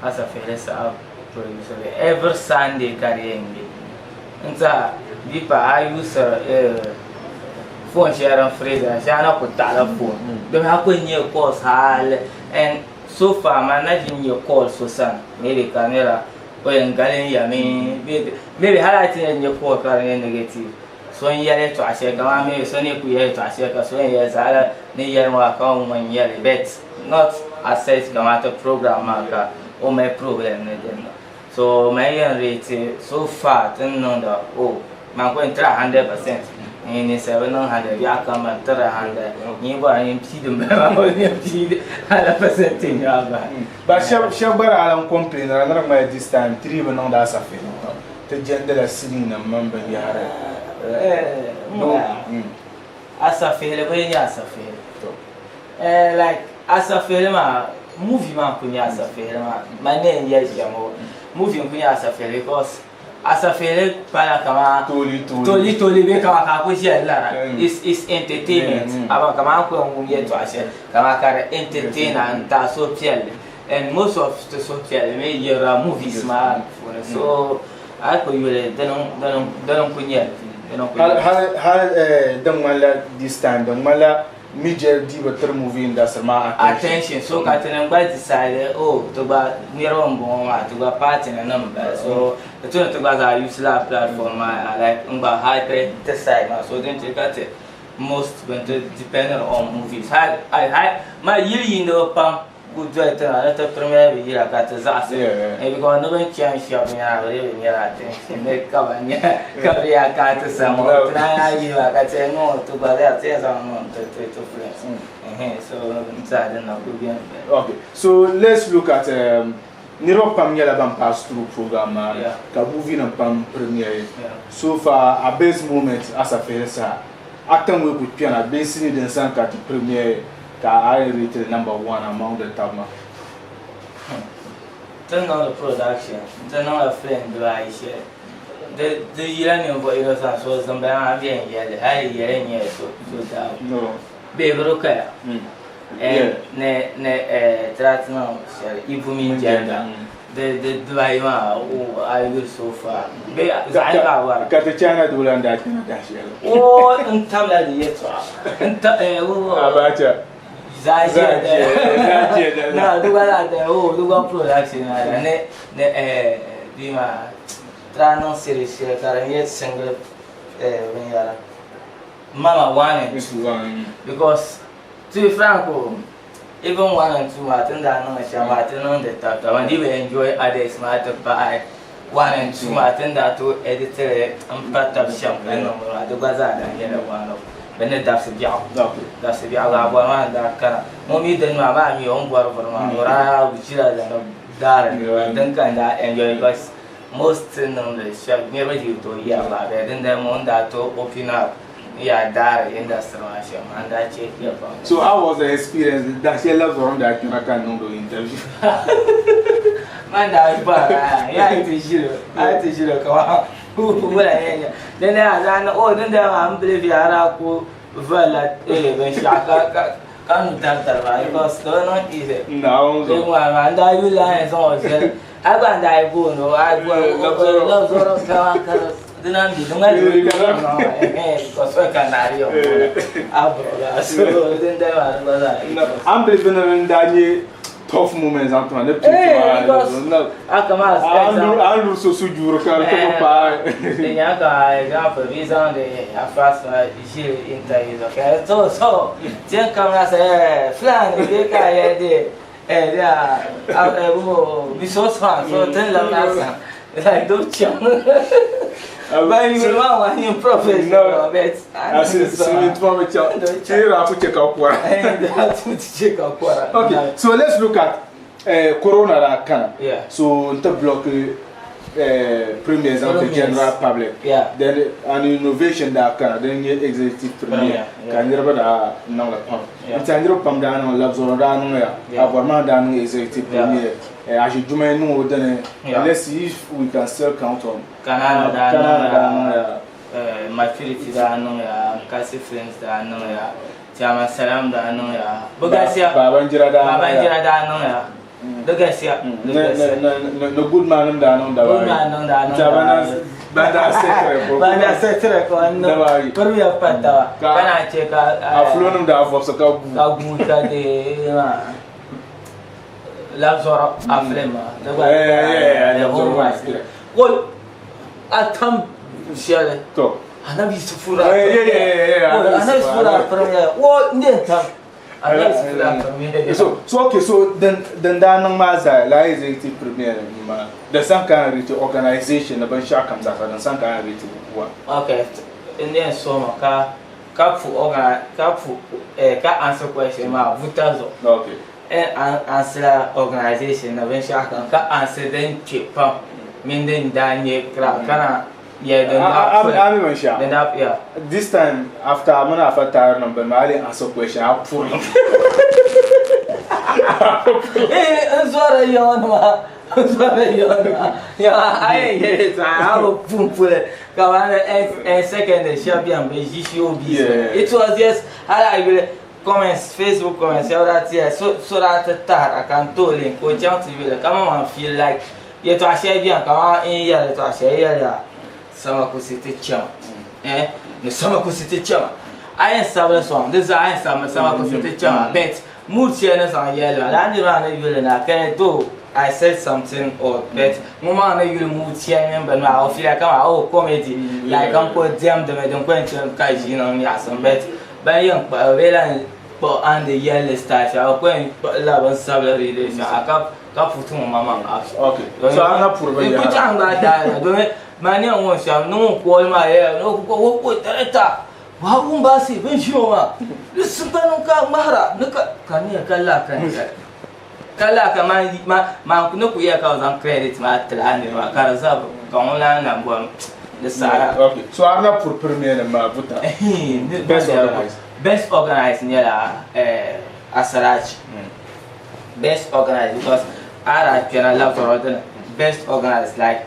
Asafeeli saha producer every Sunday ka di yɛn be n tiɛha di pa a yuusiri phone shɛli din freezira shee a na ku taɣila phone domi a ku nyɛ calls hali and So far man na ʒi n-nya call so sani maybe ka di nyɛla o yɛn galin ya mi maybe hali a yi ti yɛn nya call ka di nyɛ negative so n-yɛli yɛltɔɣa shɛli kamani maybe so ni kuli yɛli yɛltɔɣa shɛli ka so yɛn yɛli zaɣila ni yɛli maa ka ŋun n-yɛli but not as such kamani ti program maa ka o mali problem ni din na so man yɛn rate so far ti ni niŋda oh man ku yɛn try 100%. N ninsal bi niŋ 100 biɛɣu kam man tiri 100 n yi bɔra n pii din bala maa o yɛn pii ala percentage maa bahi. Ba shɛba gba daa lan complain ni di ŋmanila this time ti dii bi niŋdi asafihili pam ti jɛndila sinii nim mini binyɛhiri. Asafihili bi nyɛ asafihili like asafihili maa movie maa n kuli nyɛ asafihili maa man ni yɛn yɛli shɛm ŋɔ movie n kuli nyɛ asafihili because Asafihili pala kaman toli toli bee kaman ka a ku ʒiya lara it's entertainment amaa kaman a ni ku yɛn wum yɛltɔɣa shɛli kaman ka di entertain a n-ti a suhupiɛlli and most of ti suhupiɛlli mi yirila movies maa puuni so a yi ku yuli dini n-ku nyɛ li. Hali din ŋmanila this time din ŋmanila Niger dii bi tiri movie industry maa attention. Attention so ka tinim gba decide oh ti gba niriba n bɔŋɔ maa ti gba party ni nim bala so di tu ni ti gba zaa use lala platform maa like n gba hype ti side maa so din chɛ ka ti most bin ti depending on movies hali ma yili yiindiba pam Ku doli tiŋa ni ti pirimiya bi yila ka ti zaɣisi ni because ni bini chani shɛba binyɛra bɛ dii bi nyɛla attention ni ka ba nya ka bɛ yaa ka ti sa ŋɔ ti naan yaa yihi ba ka ti yɛn niŋ ti gba zaa ti yɛn zaŋ niŋ ti ti ti films so n tiɛha din na kuli beni bala. Okay, so let's look at niriba pam nyɛla ban pass through program maa ni ka movie nim pam premiere so far at best moment asafihili saha a tiŋ ku kpɛna bee sinii din sani ka ti premiere Ka a yi rate li number one among the tab maa. Ti ni niŋdi production ti niŋla film dibaayi shɛli di di yila ninvuɣ yino sani so dimbala maa bɛ yɛn yɛli hali di yɛli n-nyɛla so so daabu bee bi di kaya ni ni ti daa ti niŋ shɛli Ibu mini Jenda di di dibaayi maa a yi yuli so far bee zaɣ yini ka a bɔra. Ka ti China doo lan daa kpɛna dahi shɛli. Oo n tamla di yɛltɔɣa n ta Abacha. Zaa ʒiya na di gba zaa da o di gba production maa la ni ni bia maa ti daa niŋ series shɛli ka di nyɛ single binyɛra mama one and two because to be frank o even one and two maa ti ni daa niŋdi shɛm maa ti niŋdi tab taba n dii bi enjoy others maa ti pahi one and two maa ti ni daa tooi edit li m pa tab shɛm ka niŋ bini maa di gba zaa daa nyɛla one of bɛ ni dabisi biɛɣu dabisi biɛɣu gaa bɔri maa n daa kana ŋun mi dini maa maa mi o ni bɔri vuri maa o daa ʒila lana daari din ka n daa enjoy because most ti niŋdi shɛba niriba dii bi tooi yɛri lala bee dindali ŋun daa tooi open up yaa daari industry maa shɛm maa n daa chɛ ya pam. So how was the experience dahi shɛli la zuɣu n daa kpɛna ka n niŋdi o interview? Man daa gbaara yaa yi ti ʒili a yi ti ʒili ka wa wula yɛn nyɛ din daa yaa zaa o din daa maa n believe yaa daa ku valila binshaɣu ka ka ka nu dari dari maa because di bi niŋ easy. Naawuni zuɣu. Maa n daa yuli la yɛn zaŋ o zali a gba n daa yi booni o a love zɔrɔ kama ka dina n bi di ŋmani ka so ka naari yɔ a bɔrɔla so din dali maa di gba zaa. An believe ni din daa nyɛ tough moment zaŋ tima ni pii tima a kama an luri so sujuuri ka di ti paai. Di nyɛla ka example bi zaŋdi a first ʒiri interview zuɣu ka so so tin kamina sa fulani bee ka yɛli de Eh, yeah. We so smart, so tin lam na sa. Like do cham. Ba you ma wa ni professional but. Asi simi tuma mi cha. Ti ra ku che ka kwara. Eh, ti che ka kwara. Okay, so let's look at corona daa kana. Yeah. So n ti block premiers and the general public. Yeah. Then an innovation daa kana din nyɛ executive premier ka niriba daa niŋli pam. N tiɛha niriba pam daa niŋ labzɔri daa niŋya Abɔri maa daa niŋ executive premier Ashi Jumai niŋ o dini. Let's see if we can still count on. Kanana daa niŋya. Maturity daa niŋya Kasi Films daa niŋya Chairman Salam daa niŋya. Bɛ galisiya. Babanjira daa niŋya. Babanjira daa niŋya. Di galisiya. Ni good man nim daa niŋ dabaayi. Good man nim daa niŋ dabaayi. Ban daa set record. Ban daa set record n niŋ piriya pa taba ka naan chɛ ka. Afulo nim daa vɔbisi ka gu. Ka gu ka deei maa labzɔrɔ afili maa. Di gba Ko a tam shɛli. To. Anabi Yusufu daa. Anabi Yusufu daa piriya wo n den tam. So, so okay, so din din daa niŋ maa zaa la executive premier maa the san ka rate organization na binshaɣu kam zaa sa din san ka rate wa. Okay. n yɛn sɔŋ ma ka ka pu organi ka pu eh, ka answer question maa buta zuɣu. Okay. N an answer organization na binshɛɣu kam ka answer din kpe pam mini din daa nyɛ crowd ka na yɛli din daa puli. A mi binshɛɣu? Din daa yeah. This time after a mini afa taari niŋ bini maa a lee answer question a puri li. Eh, n zɔri yiŋa nima n zɔri yiŋa nima yaha a yɛn yɛli yɛltɔɣa a bi pun puli ka ba ni en secondary shɛba bɛni bɛ ʒi showbiz it was just hali a yuli comments Facebook comments shɛba daa ti yɛli so so daa ti tahira ka n ti o link ka o chaŋ ti yuli ka maŋmaŋ feel like yɛltɔɣa shɛli bɛni kaman n yi yɛli yɛltɔɣa shɛli yɛliya sama kusi ti chɛma eh ni sama kusi ti chɛma a yɛn sabili sɔŋ di zaa a yɛn sabimi sama kusi ti chɛma but mood shɛli ni zaŋ yɛli maa lala niriba maa ni yuli na ka though I said something odd but ŋun maa ni yuli mood shɛli mini bini maa o feel like kaman oh comedy like n kuli diɛmdimi din kuli yɛn chɛ ka ʒi niŋ nyaɣisim but ban yɛn kpuɣi bee lan kpuɣi a ni di yɛlli style shɛli bɛ kuli yɛn kpuɣila bin sabila read shɛŋa ka ka puti ŋun maŋmaŋ action. Okay. So a na puri binyɛra. N ku chaŋ gba daai na domin man yɛn wum shɛm ni ŋun call maa yɛla ni o ku o ku director wa wum baasi bin ʒi o maa di sipanim ka ŋmahira ni ka ka ni ka la ka ni ka la ka man ma man ni ku yɛli ka bi zaŋ credit maa tili a niriba ka di za ka ŋun lan na bɔri di sahara. Okay. So a na puri premier nim maa buta. Best organized. Best organized nyɛla eh, Asarachi. Best organized because a daa kpɛna labtɔrɔ dini best organized like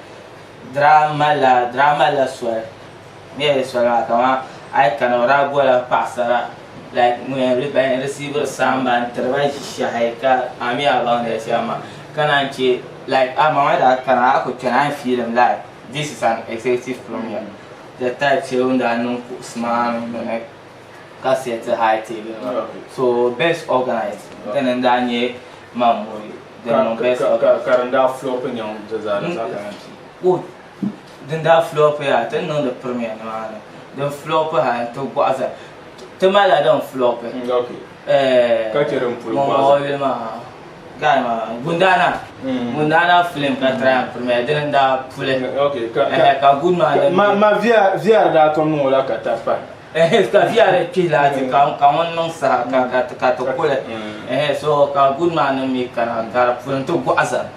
drama la drama la soli me soli maa kaman a yi kana o daa bola paɣasara like ŋun yɛn ban yɛn resiiviri saamba n tiri ba ʒishɛhi ka a mi a baŋdi shɛm maa ka naan che like a ma maa daa kana a ku kpɛna a ni fiilim like this is an executive premier the type shɛli o ni daa niŋ kuɣusi maa ni ka set high table maa so best organized dini n daa nyɛ Mamuri din niŋ best organized ka din daa flop nyaŋ di zaa di zaa kana ti o din daa flop yaa ti niŋdi premier nimaani din flop ha n ti gɔɣi za ti malila din flop ka che din puli gɔɣi za yuli maa guy maa Gundana Gundana film ka try and premier dini n daa puli ka good maa ma VR daa tom niŋ o la ka ta pahi Ka viɛri kpihi laati ka ka ŋun niŋ saha ka ka ka ti kuli so ka good man nim mi kana ka di puli n-ti gɔɣi zani.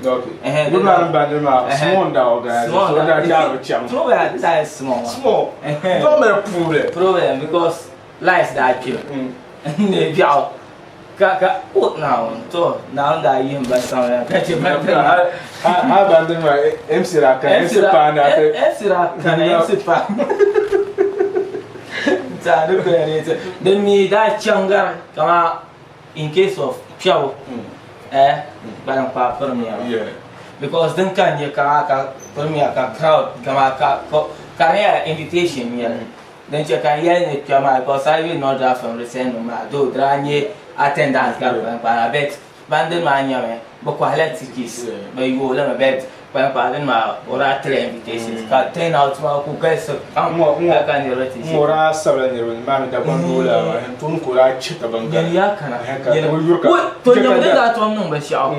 Good man bandiri maa small n daa organize so daa chaai bi chaŋ. Problem daa small maa. Small dɔɣi mali problem. Problem because light daa kpimi n ne biɛɣu ka ka o Naawuni to Naawuni daa yihim ba samli ka che bandiri maa. Ha bandiri maa MC daa kana MC paana MC daa kana MC paana. N di kuli ni ti din mi daa chaŋ gari kaman in case of kpɛbu eh kpalim kpaa premier because din ka n-nyɛ kaman ka premier ka crowd kaman ka ka di nyɛla invitation n-nyɛli din che ka n yɛli ni kpɛbu maa because a yi yuli North African recent nim maa though di daa nyɛ attendance ka di kpalim kpaa na but Bandini maa nyɛmi bɛ kɔhila tickets bɛ yooi li mi but kpalikpali dini maa o daa tila invitations ka turn out maa ku galisi pam hali ka niriba ti ʒi. Ŋɔ daa sabila niriba ni maa mi Dagbaŋ doo la maa n tooni ka o daa chɛ ka ban gari. Nyɛliya kana ka bɛ yuri ka. To nyɛmi din daa tom niŋ binshɛɣu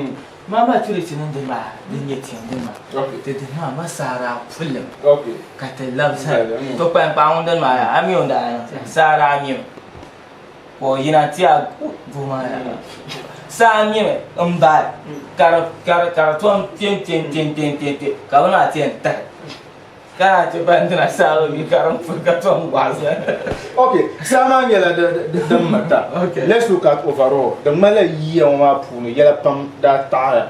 maa maturity ni dini maa din nyɛ tiɛm dini maa ti dini maa ma saa daa puli mi ka ti labi zali to kpalikpali ŋun dini maa yaa a mi o ni daa niŋ saa daa mimi. Ka o yina ti a duu maa ni saa mimi m baai ka di ka di tom kpe n kpe n kpe n kpe n kpe n kpe ka bini maa ti yɛn tahi ka naan chɛ bandina saa bi mi ka din puli ka tom gɔɣi zali. Ok, saa maa nyɛla din mirita. Let's look at overall. Di ŋmanila yiya ŋɔ maa puuni yɛla pam daa taɣiya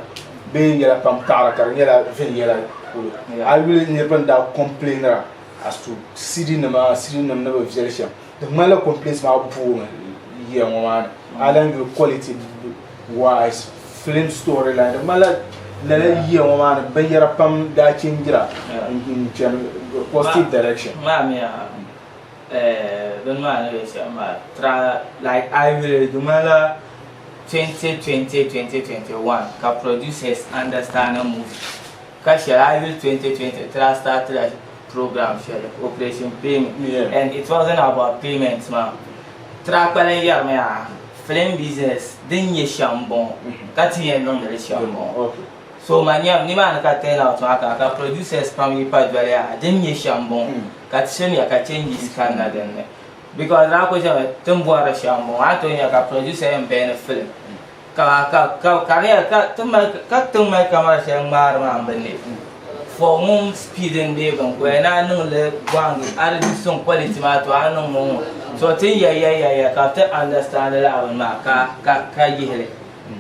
bee yɛla pam taɣira ka di nyɛla viɛnyɛla polo. A yuli niriba ni daa complainira as to city nima city nima ni bi viɛli shɛm. Di ŋmanila complaints maa boomi yiya ŋɔ maa ni. A lahi yuli quality wise film story line di ŋmanila lala yiya ŋɔ maa ni binyɛra pam daa changira n chani positive direction. Maa mi yaa bini maa ni be shɛm maa try like a yuli di ŋmanila 2020 2021 ka producers understand movie ka shɛli a yuli 2020 ti daa start la program shɛli operation pay me and it wasn't about payment maa ti daa kpalim yɛrimi yaa film business din nyɛ shɛm m-bɔŋɔ ka ti yɛn niŋdi li shɛm m-bɔŋɔ. So ma nyam nimaani ka turn out maa kana ka producers pam yi pa doli a din nyɛ shɛm m-bɔŋɔ ka ti shimiya ka changes kanna din ni because daa kuli chɛmi ti ni bɔri shɛm m-bɔŋɔ a ni tooi nya ka producer yɛn bɛni film ka ka ka ka di nyɛla ka ti mali ka ti ni mali camera shɛli ŋmaari maa m-bi ne for ŋun speed m-be bini ka o yɛn naan niŋ li gɔŋgi a di suŋ quality maa to a ni niŋ ŋɔ ŋɔ so ti ni yɛli yɛli yɛli yɛli ka bɛ ti understand lala bini maa ka ka ka yihi li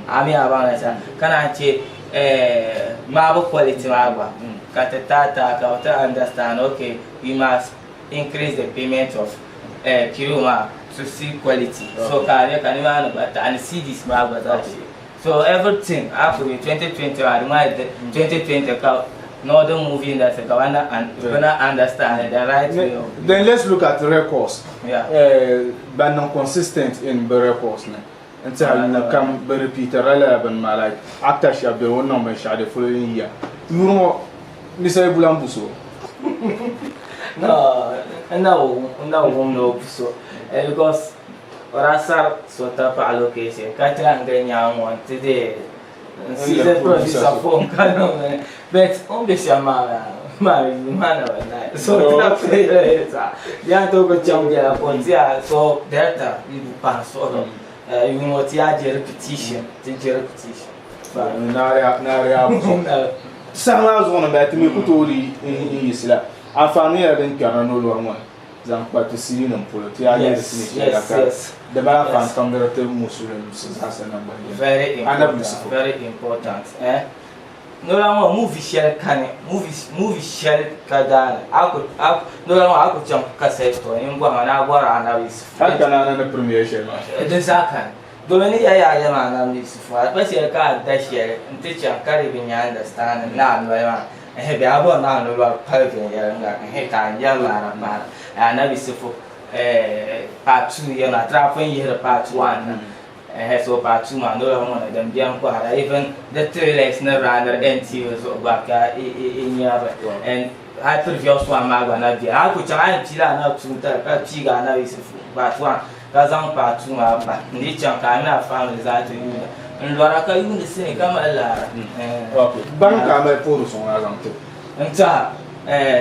a mi a baŋ la ka naan chɛ ŋmaabu quality maa gba ka ti taai taai ka bɛ ti understand okay we must increase the payment of crew maa to see quality so ka a nya ka nimaani gba taɣi ni CDs maa gba zaa shee so everything a ku be 2020 maa di maa 2020 ka northern movie industry ka bɛ na understand the right way of Then let's look at records. Yeah. Ban niŋ consistent in bɛ records ni. N tiɛha yuuni kam bɛ repeatirila lala bini maa like actor shɛba beni o ni niŋ binshɛɣu the following year. Yuuni ŋɔ Mr. Ibu lan bu so. No, n na n na wum ni o bu so eh, because o daa sari so tapaɣa location ka ti lahi gili nyaanŋa ŋɔ n-ti deei n season producer phone ka niŋ bini but o ni be shɛm maa maa yuuni maa na bi naai so ti na pili yɛltɔɣa di yaa tooi ku chaŋ biɛla ka o ti a so director yi bu pahi suhuri yuuni ŋɔ ti yaa je repetition ti je repetition Saha maa zuɣu ni m-bala ti mi ku tooi di n yiɣisi la. Anfaani nyɛla din kpɛrina ni o lɔri ŋɔ ni zaŋ kpa ti sinii polo ti yaa nyɛ di sinii shɛli la ka di mali anfaani pam di ti musulinsi zaasa naŋgban yini. Anabi Yusufu. Very important eh Nola ŋɔ movie shɛli kani movie movie shɛli ka daani a ku a Nola ŋɔ a ku chaŋ cassette store n bɔhima ni a bɔri Anabi Yusufu. Hali ka naana ni premiere shɛli maa. Di zaa kani. Domi ni ya yaa yɛm Anabi Yusufu a kpa shɛli ka a da shɛli n-ti chaŋ ka di bi nya understanding ni a noli maa ɛhɛ bee a bɔri ni a nolɔri pali viɛnyɛliŋga ɛhɛ ka a yɛri laara paara Anabi Yusufu ɛɛh part 2 yɛm a ti daa pun yihiri part 1 na Ɛhɛ so part 2 maa noli ŋɔ ni din beni kɔhira even the trailers ni runner NTV zuɣu gba ka i nyari and hali previous one maa gba na beni a ku chaŋ a yɛn piila anabi tuuntali ka piigi anabi Yusufu part 1 ka zaŋ part 2 maa pa n di chaŋ ka a mini a family zaa ti yuunda n lɔra ka yuundi sinii ka mali laara. Baŋ ka a mali puhiri suŋ a zaŋ ti. N tɛha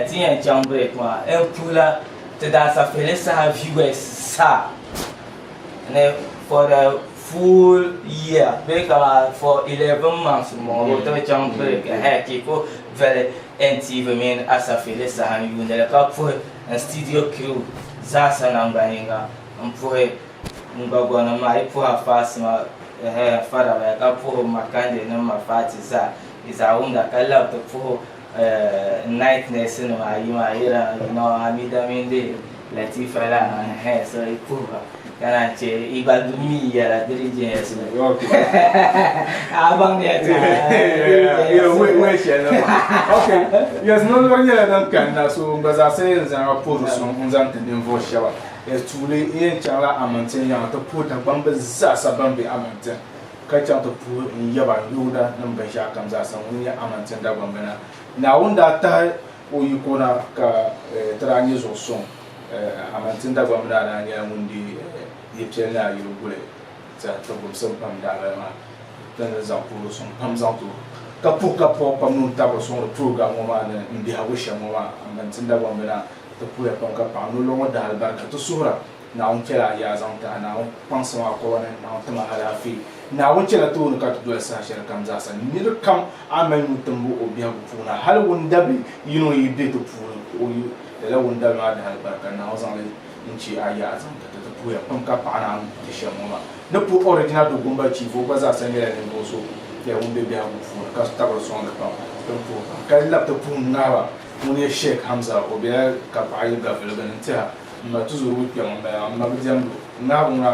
ti yɛn chaŋ break maa n puhila ti daasafihili saha viewers zaa. Ni for the full year bee kaman for 11 months m-bɔŋɔ ka bɛ ti chaŋ break ɛhɛ ka yi ku doli NTV mini Asafi di saha n-yuuni li ka puhi n studio crew zaasa nangban yiŋga m-puhi n gbagɔnim maa yi puhi Afaasima ɛhɛ Farabaya ka puhi Makande ni Mafati zaa yi zaa wumda ka labi ti puhi night nurse nima ayi maa yira you know Amida mini di Latifa la ɛhɛn so yi puhi ba ka naan che yi gba mi yɛla diligence a baŋ ni Okay. Yes, no lɔri nyɛla din kanna so n gba zaa sa yɛn zaŋla puhiri suŋ n zaŋ ti ninvuɣu shɛba. Yes, tuuli n yɛn chaŋla Amantin yaŋa ti puhi Dagbamba zaasa ban be Amantin ka chaŋ ti puhi n yaba n yooda ni binshɛɣu kam zaasa ŋun nyɛ Amantin Dagbamba na. Naawuni daa tahi o yiko na ka ti daa nyɛ zuɣu suŋ. Amantin Dagbamba naa daa nyɛla ŋun deei Yipiɛli Naa Yili guli tibugimsim pam daabali maa ti ni zaŋ puhiri suŋ pam zaŋ ti o ka puhi ka puhi pam ni o tabiri suŋdi program ŋɔ maa ni m biɛhigu shɛm ŋɔ maa. Amantin Dagbamba naa ti puhiya pam ka paɣi nolɔɣu ŋɔ daalibarika ti suhira. Naawuni chɛla a yaa zaŋ ti a, Naawuni kpaŋsim a kɔba ni, Naawuni tim a alaafee. Naawuni chɛla tooni ka ti doli saha shɛli kam zaasa. Nir kam a mali nuu timbu o biɛhigu puuni, hal wundabi yino yi be ti puuni, o yi lala wundabi maa di alibarika, Naawuni zaŋ li n-chɛ a yaa zaŋ ti ti. Ti puhiya pam ka paɣi Naawuni ti shɛm ŋɔ maa. Ni puhi Original Dogomba Chief, o gba zaasa nyɛla ninvuɣ so ŋun be biɛhigu puuni ka tabiri sɔŋdi pam. Ti ni puhi pam ka labi ti puhi ŋahiba ŋun nyɛ Sheikh Hamza, o bela Kapaɣa yi Gaviligi ni n-tɛha M ma tuzurigu kpɛm m-bala, m ma bi diɛmdi o. Ŋahibu ŋa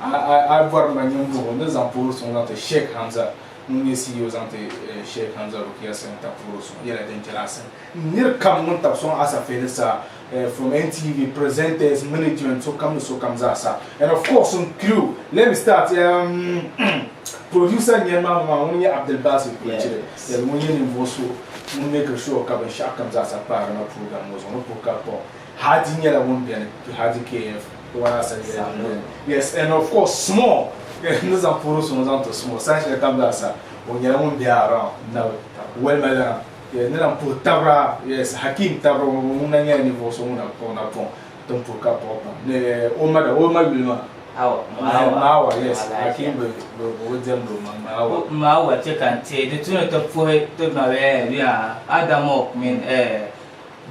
a bɔri ma ninvuɣu ni zaŋ puhiri suŋ zaŋ ti Sheikh Hamza ŋun nyɛ CEO zaŋ ti Sheikh Hamza Rukia Centre puhiri suŋ nyɛla din chɛri a sani. Nir kam ŋun tabi sɔŋ Asafeeli saa from NTV, presenters, management, sokam ni sokam zaa sa and of course n crew. Let me start producer n-nyɛ ma ŋɔ ŋun nyɛ Abdulbasit Kulichiri ŋun nyɛ ninvuɣu so ŋun make sure ka binshɛɣu kam zaa sa paari na program ŋɔ zuɣu ni puhi ka kpuɣi Hadi nyɛla ŋun beni, Hadi KF, yes, and of course Small, ni zaŋ puhiri suŋ zaŋ ti Small, saha shɛli kam zaa sa. O nyɛla ŋun be around nabi walima lana. Yeah, ni lan puhi tabira, yes, Hakim tabira ŋɔ ŋun na nyɛla ninvuɣ so ŋun na kpuɣi napɔŋ din puhi ka kpuɣi pam. Ni o ma da, o ma yuli maa. Awa, Maawa, yes, Hakim bi bi diɛmdi o maŋ, Maawa. Maawa chɛ ka n teei di tu ni ti puhi ti mabihi bia Adamok mini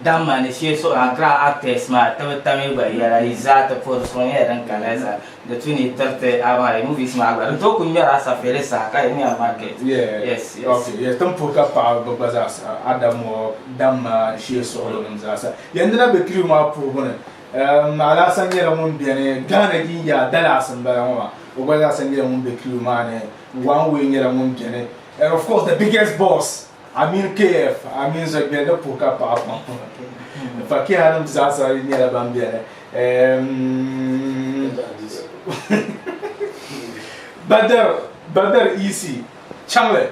Damma ni shee suɣu Accra actors maa ti bi tam yi gba yɛla yi zaa ti puhiri suŋ nyɛla din ka lala di tu ni yi tiriti amaa yi movies maa gba di tooi ku ŋmɛri asafeeli saha ka yi nya market. Yes, yes. Okay, yes, tin puhi ka paɣa bi gba zaa sa Adamu Damma shee suɣulo nim zaa sa. Yan dina be crew maa puhibu ni Alhassan nyɛla ŋun beni Ghana yinya Dallas n bala ŋɔ maa o gba zaa sa nyɛla ŋun be crew maa ni One Way nyɛla ŋun beni and of course the biggest boss Amin KF, Amin Zɔgbeli ni puhi ka paɣa pam. Fakiha nim zaasa nyɛla ban beni. Badar, Badar EC, chaŋli.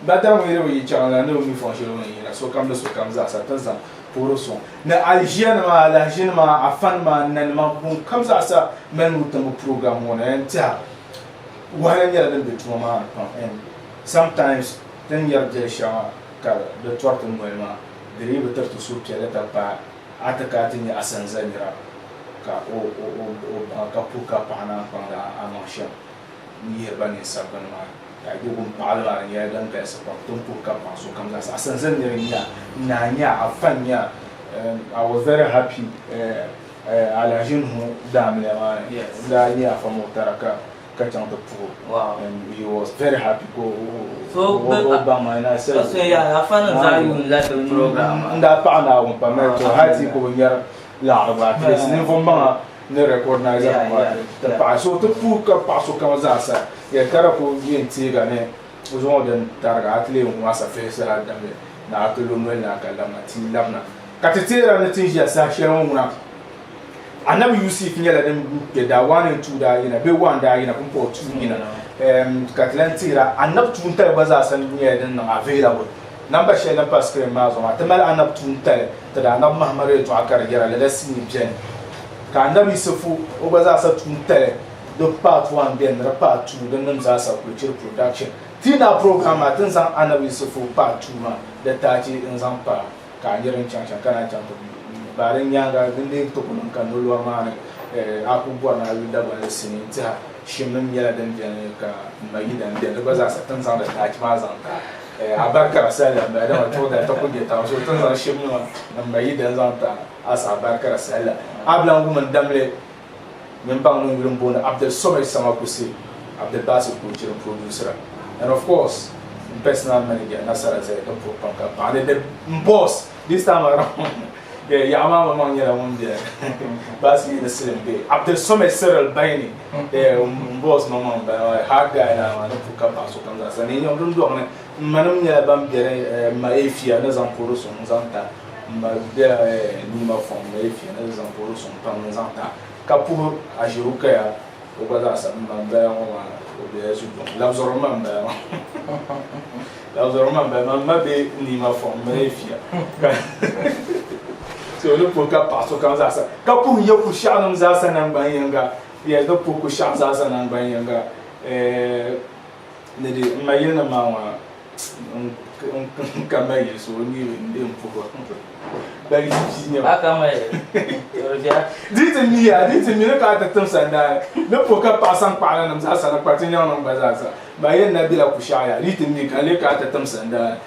Badar ŋun yiri bi yi chaŋli la ni bi mi fɔŋ shɛli o ni yina sokam ni sokam zaasa ti zaŋ puhiri sɔŋ. Ni aliʒianima, alahiʒinima, afanima, nanima, ŋun kam zaasa mali nuu timbu program ŋɔ ni n tiɛha wahala nyɛla din be tuma maa ni pam and sometimes Ti ni nyari biɛli shɛŋa ka di tɔri ti noli maa, di dii bi tiri ti suhupiɛlli ka paai a ti ka a ti nya asanza nira ka o baŋ ka puhi ka paɣa naan kpaŋdi a maŋ shɛm n-yihiri ba ninsabigi ni maa. Ka a yi wum paɣili maa di nyɛla din galisi pam. Ti ni puhi ka paɣi sokam zaa sa. Asanza nira n-nyɛ a, naa n-nyɛ a, afa n-nyɛ a. I was very happy Alhaji Nuhu daamiliya maa ni n-daa nyɛ afa Mukutara ka ka chaŋ ti puhi o and he was very happy ka o baŋ ma and I said n daa paɣi Naawuni pam to hali ti yi ku bi nyari laɣiri gba at least ninvuɣ maŋa ni recognize a maa ti paɣi so ti puhi ka paɣi sokam zaa sa ya ka di ku yɛn teega ni o zaŋ o din tariga a ti lee ŋun asafihi saha damli ni a ti lo noli ni a ka labina ti labina ka ti teera ni ti ni ʒiya saha shɛli ŋɔ ŋuna Anabi Yusuf nyɛla din kpe daa 1 and 2 daa yina bee 1 daa yina pumpɔŋɔ 2 yina ka ti lan tihira anabi tuuntali gba zaa sa nyɛla din niŋ available. Namba shɛli din pa screen maa zuɣu maa ti mali anabi tuuntali ti daa anabi Mahamadu yɛltɔɣa ka di yɛra lala sinii beni ka anabi Yisifu o gba zaa sa tuuntali di part 1 beni ni di part 2 din nim zaa sa kuli chiri production. Ti na program maa ti ni zaŋ anabi Yisifu part 2 maa di taachi n-zaŋ pa Ka a nyari n-chaŋ shɛm ka naan chaŋ ti baai di nyaaŋa din dii ti ku niŋ ka nolɔri maa ni a ku bɔri ni a yuli Dagbanli sinii n-tiha shimnim nyɛla din beni ka m ma Yidan beni di gba zaa sa ti ni zaŋdi taachi maa zaŋ ti a abarika sallah m-bala dama chuɣu dali ti ku je taba so ti ni zaŋ shimnima ni m ma Yidan zaŋ ti a sa abarika sallah a bi lan wum n damli Nyin baŋ ni n yuli m-booni Abdul Somad Samakusi, Abdul Basit Kuruchiri m-producer and of course m personal manager Nasara Zaya din puhi pam ka paɣa ni the m boss this time around yeah, yaɣa maa maŋmaŋ nyɛla ŋun beni baasi yi ni silim be Abdul Somad Cyril Bayini yeah, m boss maŋmaŋ m-bala maa hard guy laa maa ni puhi ka paɣa sokam zaa sa ni nyɛm dundɔŋ ni m manim nyɛla ban beni m ma Efia ni zaŋ puhiri suŋ n-zaŋ ta M ma bela niima fɔŋ m ma Efia ni zaŋ puhiri suŋ pam n-zaŋ ti a, ka puhi Aʒirukaya o gba zaa sa m ma m-bala ŋɔ maa o bela Zugɔŋ. Labzɔri ma m-bala maa. Labzɔri ma m-bala maa. M ma be niima fɔŋ m ma Efia. Ka so ni puhi ka paɣi sokam zaa sa, ka puhi ya Kushɛɣunim zaa sa naŋgban yiŋga. Ya ni puhi Kushɛɣu zaa sa naŋgban yiŋga. Ni di m ma yilinim maa ŋɔ n ka ma yili so o mi n bɛ n puhi bali yi bia nyɛ ba ka ma yili di ti miya di ti mi ni ka ti tim sandaani ni puhi ka paɣa sankpaɣili nim zaa sa ni kpati nyaŋ nim gba zaa sa ma yɛn na bela kushaɣu yaa di ti mi ka lee ka ti tim sandaani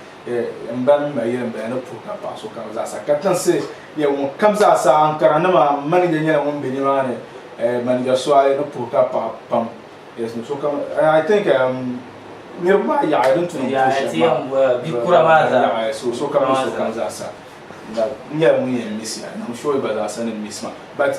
n ba ni ma yili n bala ni puhi ka paɣa so kam zaa sa ka tinsi yɛ ŋun kam zaa sa Ankara nima manija nyɛla ŋun be nimaani manija suali ni puhi ka paɣa pam Yes, ni sokam I think niriba maa yaɣaya din tu ni Yaɣaya ti yɛn bɔya bi kura maa zaa. Yaɣaya so sokam ni sokam zaa sa na n nyɛla ŋun yɛn miss ya I'm sure gba zaa sa ni miss ma but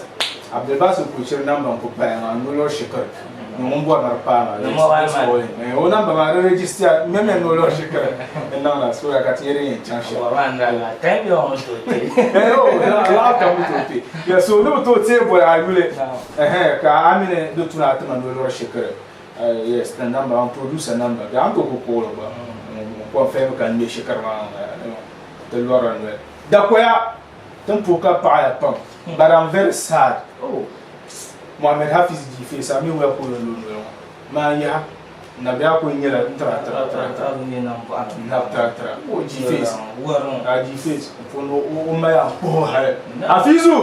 Abdulbasir Kuchiri number n ku paya maa no lɔri shikiri ni ŋun bɔri ni di paai maa Ni mobile money. Eh, o number maa di register mɛmɛ no lɔri shikiri n niŋda so ka ti nyɛ din yɛn chaŋ shɛm. Bɔri maa n daa time bɛ ŋun tooi teei. Eh, oh, lɔɣu kam bi tooi teei. Yeah, so ni bi tooi teei bɔri a yuli. Ɛhɛn ka a mini di tuna a tima ni lɔri shikiri yes the number an producer number bee an tooi ku call gba n confirm ka n ŋmɛ shikiri maa ti lɔrila noli dakoya tin puhi ka paɣaya pam but I'm very sad oh Mohammed Hafiz G-Face a mi wuya ka o yɛn lo noli ŋɔ maa yaha. Nabiya ku nyɛla tira tira tira tira. Nab tira tira. O G face. A G face. Pun o maya kpuhi hali. Afizu.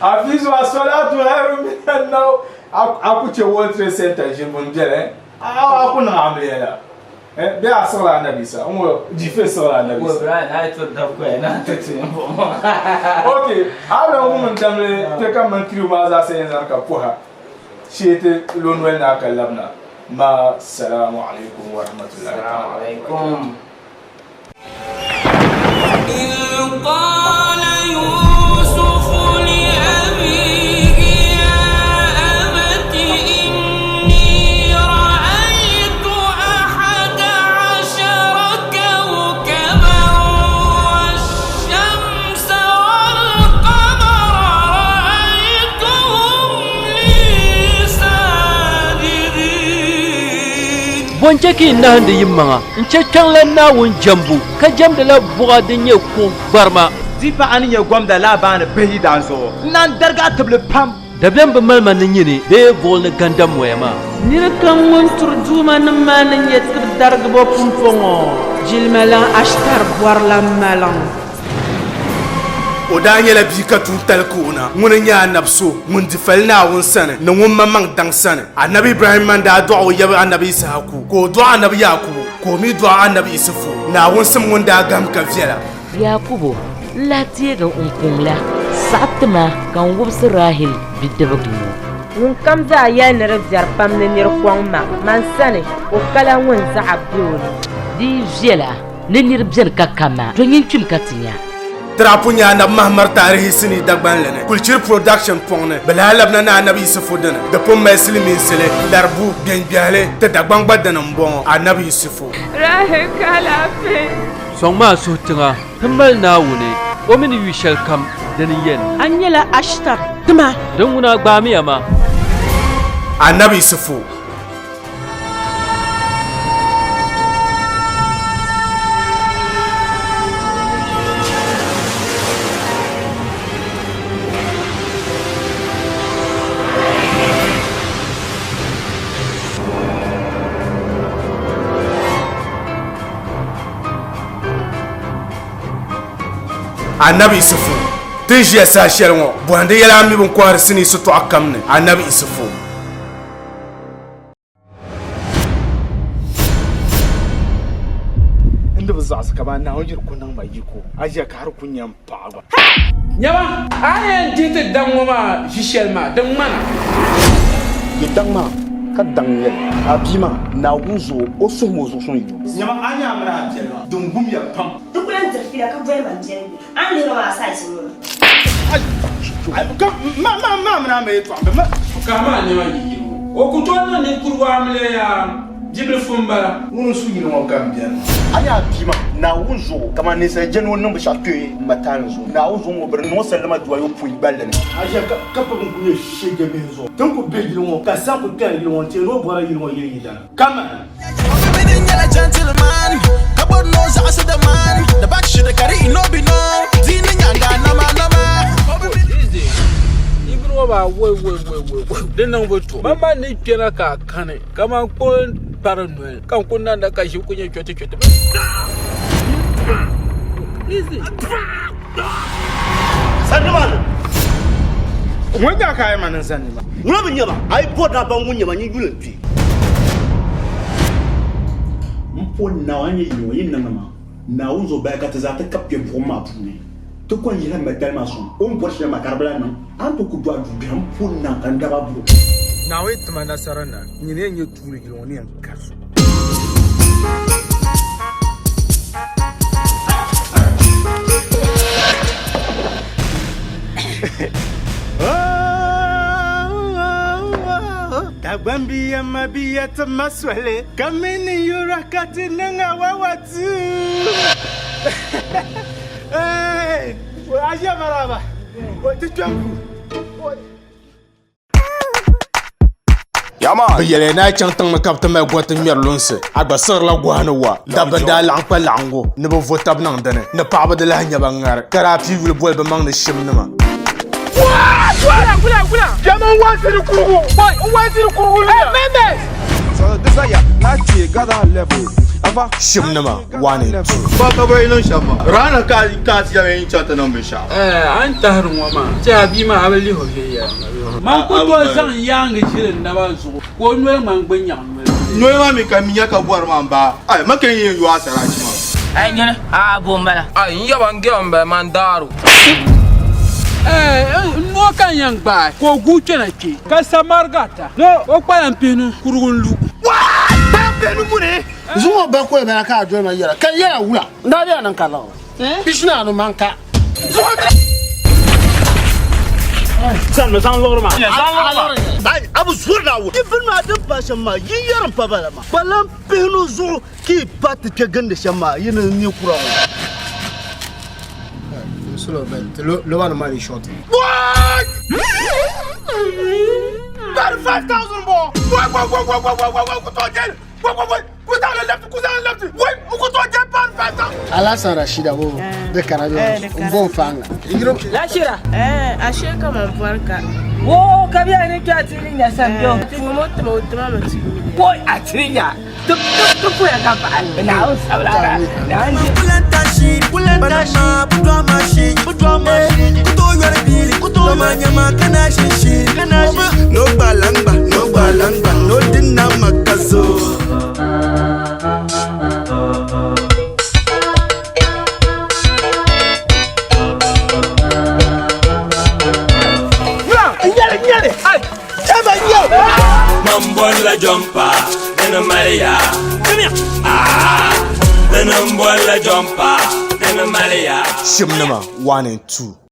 Afizu as-salatu khairun minan nawm. A ku che World Trade Center ʒini buni bɛni. A ku niŋ amiliya la. Bee a siɣila anabi Isa? N ŋɔ G face siɣila anabi Isa. Ok, a lan wum n damli kpe ka mini crew maa zaa sa yɛn zani ka pɔha. Shee ti lo noli ni a ka labina. Ma salamu alaikum wa rahmatullahi ta'ala wa barakatuh. Bɔ n-chɛ ka yi nahindi yimaŋa n-chɛ kpiɔŋlan Naawuni jɛmbu, ka jɛmdila buɣa din nyɛ kuɣ gbarima? Di paɣa ni nyɛ gomda Laabaan bihi yidaan zuɣu, n naan darigi a tibili pam. Dabiɛm bi mali ma ni nyini bee buɣili ni gandam moya maa. Nir kam ŋun turi duumanim maa ni nyɛ tibidarigibo pumpɔŋɔ, jilimalan Ashtar bɔrila maliŋ. O daa nyɛla bia ka tuuntali ka o na. Ŋuni n-nyɛ anabi so ŋun di fali Naawuni sani ni ŋun maŋmaŋ daŋ sani. Anabi Ibrahimma n-daa dɔɣi o yaba anabi Issahaku, ka o dɔɣi anabi Yaakubu, ka o mi dɔɣi anabi Isufu. Naawuni sim ŋun daa gahim ka viɛla. Yaakubu, n lahi teegi n kuŋ la, saɣi ti ma ka n wubisi Rahil bidibigi ŋɔ. Ŋunkam zaa yɛli ni di biɛri pam ni nir kɔŋ ma, man sani, o kala ŋun zaɣa be o ni. Di yi viɛla, ni nir beni ka ka ma, to nyin kpim ka ti nya. Tirapu nyɛ Anabi Mahamar taarihi sinii Dagbanli ni Kulchiri Production pɔŋ ni bɛ lahi labina ni Anabi Yisifu dini. Di pun mali silimiinsili, Laribu, Gbeŋgbɛhili, ti Dagbaŋ gba dini m-bɔŋɔ, Anabi Yisifu. Rahil ka alaafee. Sɔŋmi a suhu tiŋa ti mali Naawuni, o mi ni yu shɛlikam dini yɛn. A nyɛla Ashtar tima. Din ŋuna gbaamiya ma. Anabi Yisifu. Anabi Isufu ti ni ʒiya saha shɛli ŋɔ bɔhindi yɛla a mi bin kɔhiri sinii sitɔɣu kam ni Anabi Isufu. N di bi zaɣisi kaman Naawuni yiri ku niŋ ma yiko, a ʒiya ka a di ku nya m paɣa gba. Nyama, a ni yɛn dihi ti daŋ ŋɔ maa ʒi shɛli maa, di ŋmana. Yi daŋ maa ka daŋ n-nyɛ li. A bia maa, Naawuni zuɣu, o suhim o zuɣusuŋ yi o. Nyama, a nya a mini a biɛli maa, din gumya pam. Di ku lan diri fiila ka boli ma m biɛli yuli. A ni lihiri ma maa size ŋɔ. Kahi maa nɛma yi yibu. O ku tooi niŋ ninkurigu amiliya yaa bibilifu m-bala. Ŋuni n-su yili ŋɔ ka m beni maa? A nya a bia maa, Naawuni zuɣu, kaman ninsal je ni o niŋ binshɛɣu kpe m ma taali zuɣu. Naawuni zuɣu ŋɔ, bɛ di niŋ o sallama duayopɔin gballi ni. A ʒiya ka piri n-ku nyɛ shɛjabihi zuɣu. Ti ni ku be yili ŋɔ ka saŋ ku kpɛri yili ŋɔ n-teei ni o bɔrila yili ŋɔ yili yidana. Kaman. Ibiri ŋɔ maa woi woi woi woi woi di niŋ bi to man ni kpɛna ka a kani kaman kpɔn kpari noli ka n ku nanda ka ʒi ku nyɛ chɔti chɔti Ŋun nya ka a yi ma ni zani ma. Ŋuna bi nyɛ ma, a yi bɔri ni a baŋ ŋun nyɛ ma, nyin yuli n-kpi. M po Naawuni a nyɛ yino, yi ni niŋdi maa, Naawuni zuɣu bahi ka ti zaa ti kab kpe buɣim maa puuni. Ti kɔŋ yihila m matali maa sɔŋ, o ni bɔri shɛli maa ka di bi lahi niŋ. A ni tooi ku dɔɣi duu biɛhi, m po Naawuni ka n daba buɣim. Naawuni yi ti ma nasara na, nyini yɛn nyɛ tuuli yili ŋɔ ni yɛn kari so. Dagbambiya mabiya ti ma soli ka mini yura ka ti niŋ a wawatu. A ʒiya maraba, ti kpɛm Bɛ yɛliya ni a chaŋ tiŋ ni ka bɛ ti mali gɔriti ŋmɛri lunsi, a gba siɣirila gɔhi ni wa. Dabba n-daa laɣim kpa laɣiŋgu ni bɛ vo tab niŋ dini, ni paɣiba di lahi nya ba ŋari, ka daa pii yuli boli bɛ maŋ ni shimnima. Gula gula. Jama wansiri kurugu. Wansiri kurugu. Eh meme. So desire na tie gather level. Ava Shimnima 1 and 2. Ba ka bai nan shama. Rana ka ka ti ya yin chata nan bin sha. Eh an tahiri ŋɔ maa. Ti a bia maa a bi lihi o viɛnyɛliŋga. Man ku tooi zaŋ n yaangi ʒili n naba zuɣu ka o noli ŋmani gbunyaɣ noli. Noli maa mi ka miya ka bɔri maa m-ba. Ai ma ka yin yo asara chi maa. Ai nyini a bo m-bala. Ai n yaba n gɛba m-bala man daaro. Eh n noo ka n yɛn gbaai ka o guui kpɛna kpe ka samariga ta ni o kpala m-pihinu kurugu n-lu. Zuŋɔ bakɔi bala ka a doli ma yɛra ka yɛla wula n daa bela niŋ ka liɣiri pishi ni anu man ka. Sani zaŋ liɣiri maa. A bi zuri Naawuni. Di bini maa din pahi shɛm maa, yi yɛri m-pa bala maa. Kpalan pihinu zuɣu ka yi pa ti kpe gindi shɛm maa, yi ni nya kura ŋɔ. What? 35,000 bɔ. Wai wai wai wai wai wai wai ku to jɛli. Wai wai wai ku zaŋ li lɛfti ku zaŋ li lɛfti. Wai ku to jɛli pound 5,000. Alasan Rashida bo de kara be n bo n faanga. Lashira. Eh, ashe kaman bɔri ka. Wo ka biya ni kpe a tiri nya sambiyo. Tumo tuma o tuma mi ti yuli. Ko a tiri nya. Ti ti puya ka paɣa Naawuni sabila ka Naawuni. Kulanta shi, kulanta shi, budwa mashi, budwa mashi, kuto yori bili, kuto manyama kana shi shi, kana shi. No balangba, no balangba, no dinna makazo. Nyɛli nyɛli. Chɛba nyɛli. Man bɔrila jɔmpa dini mali ya. Ah, dini n bɔrila jɔmpa dini mali ya. Shimnima 1 and 2.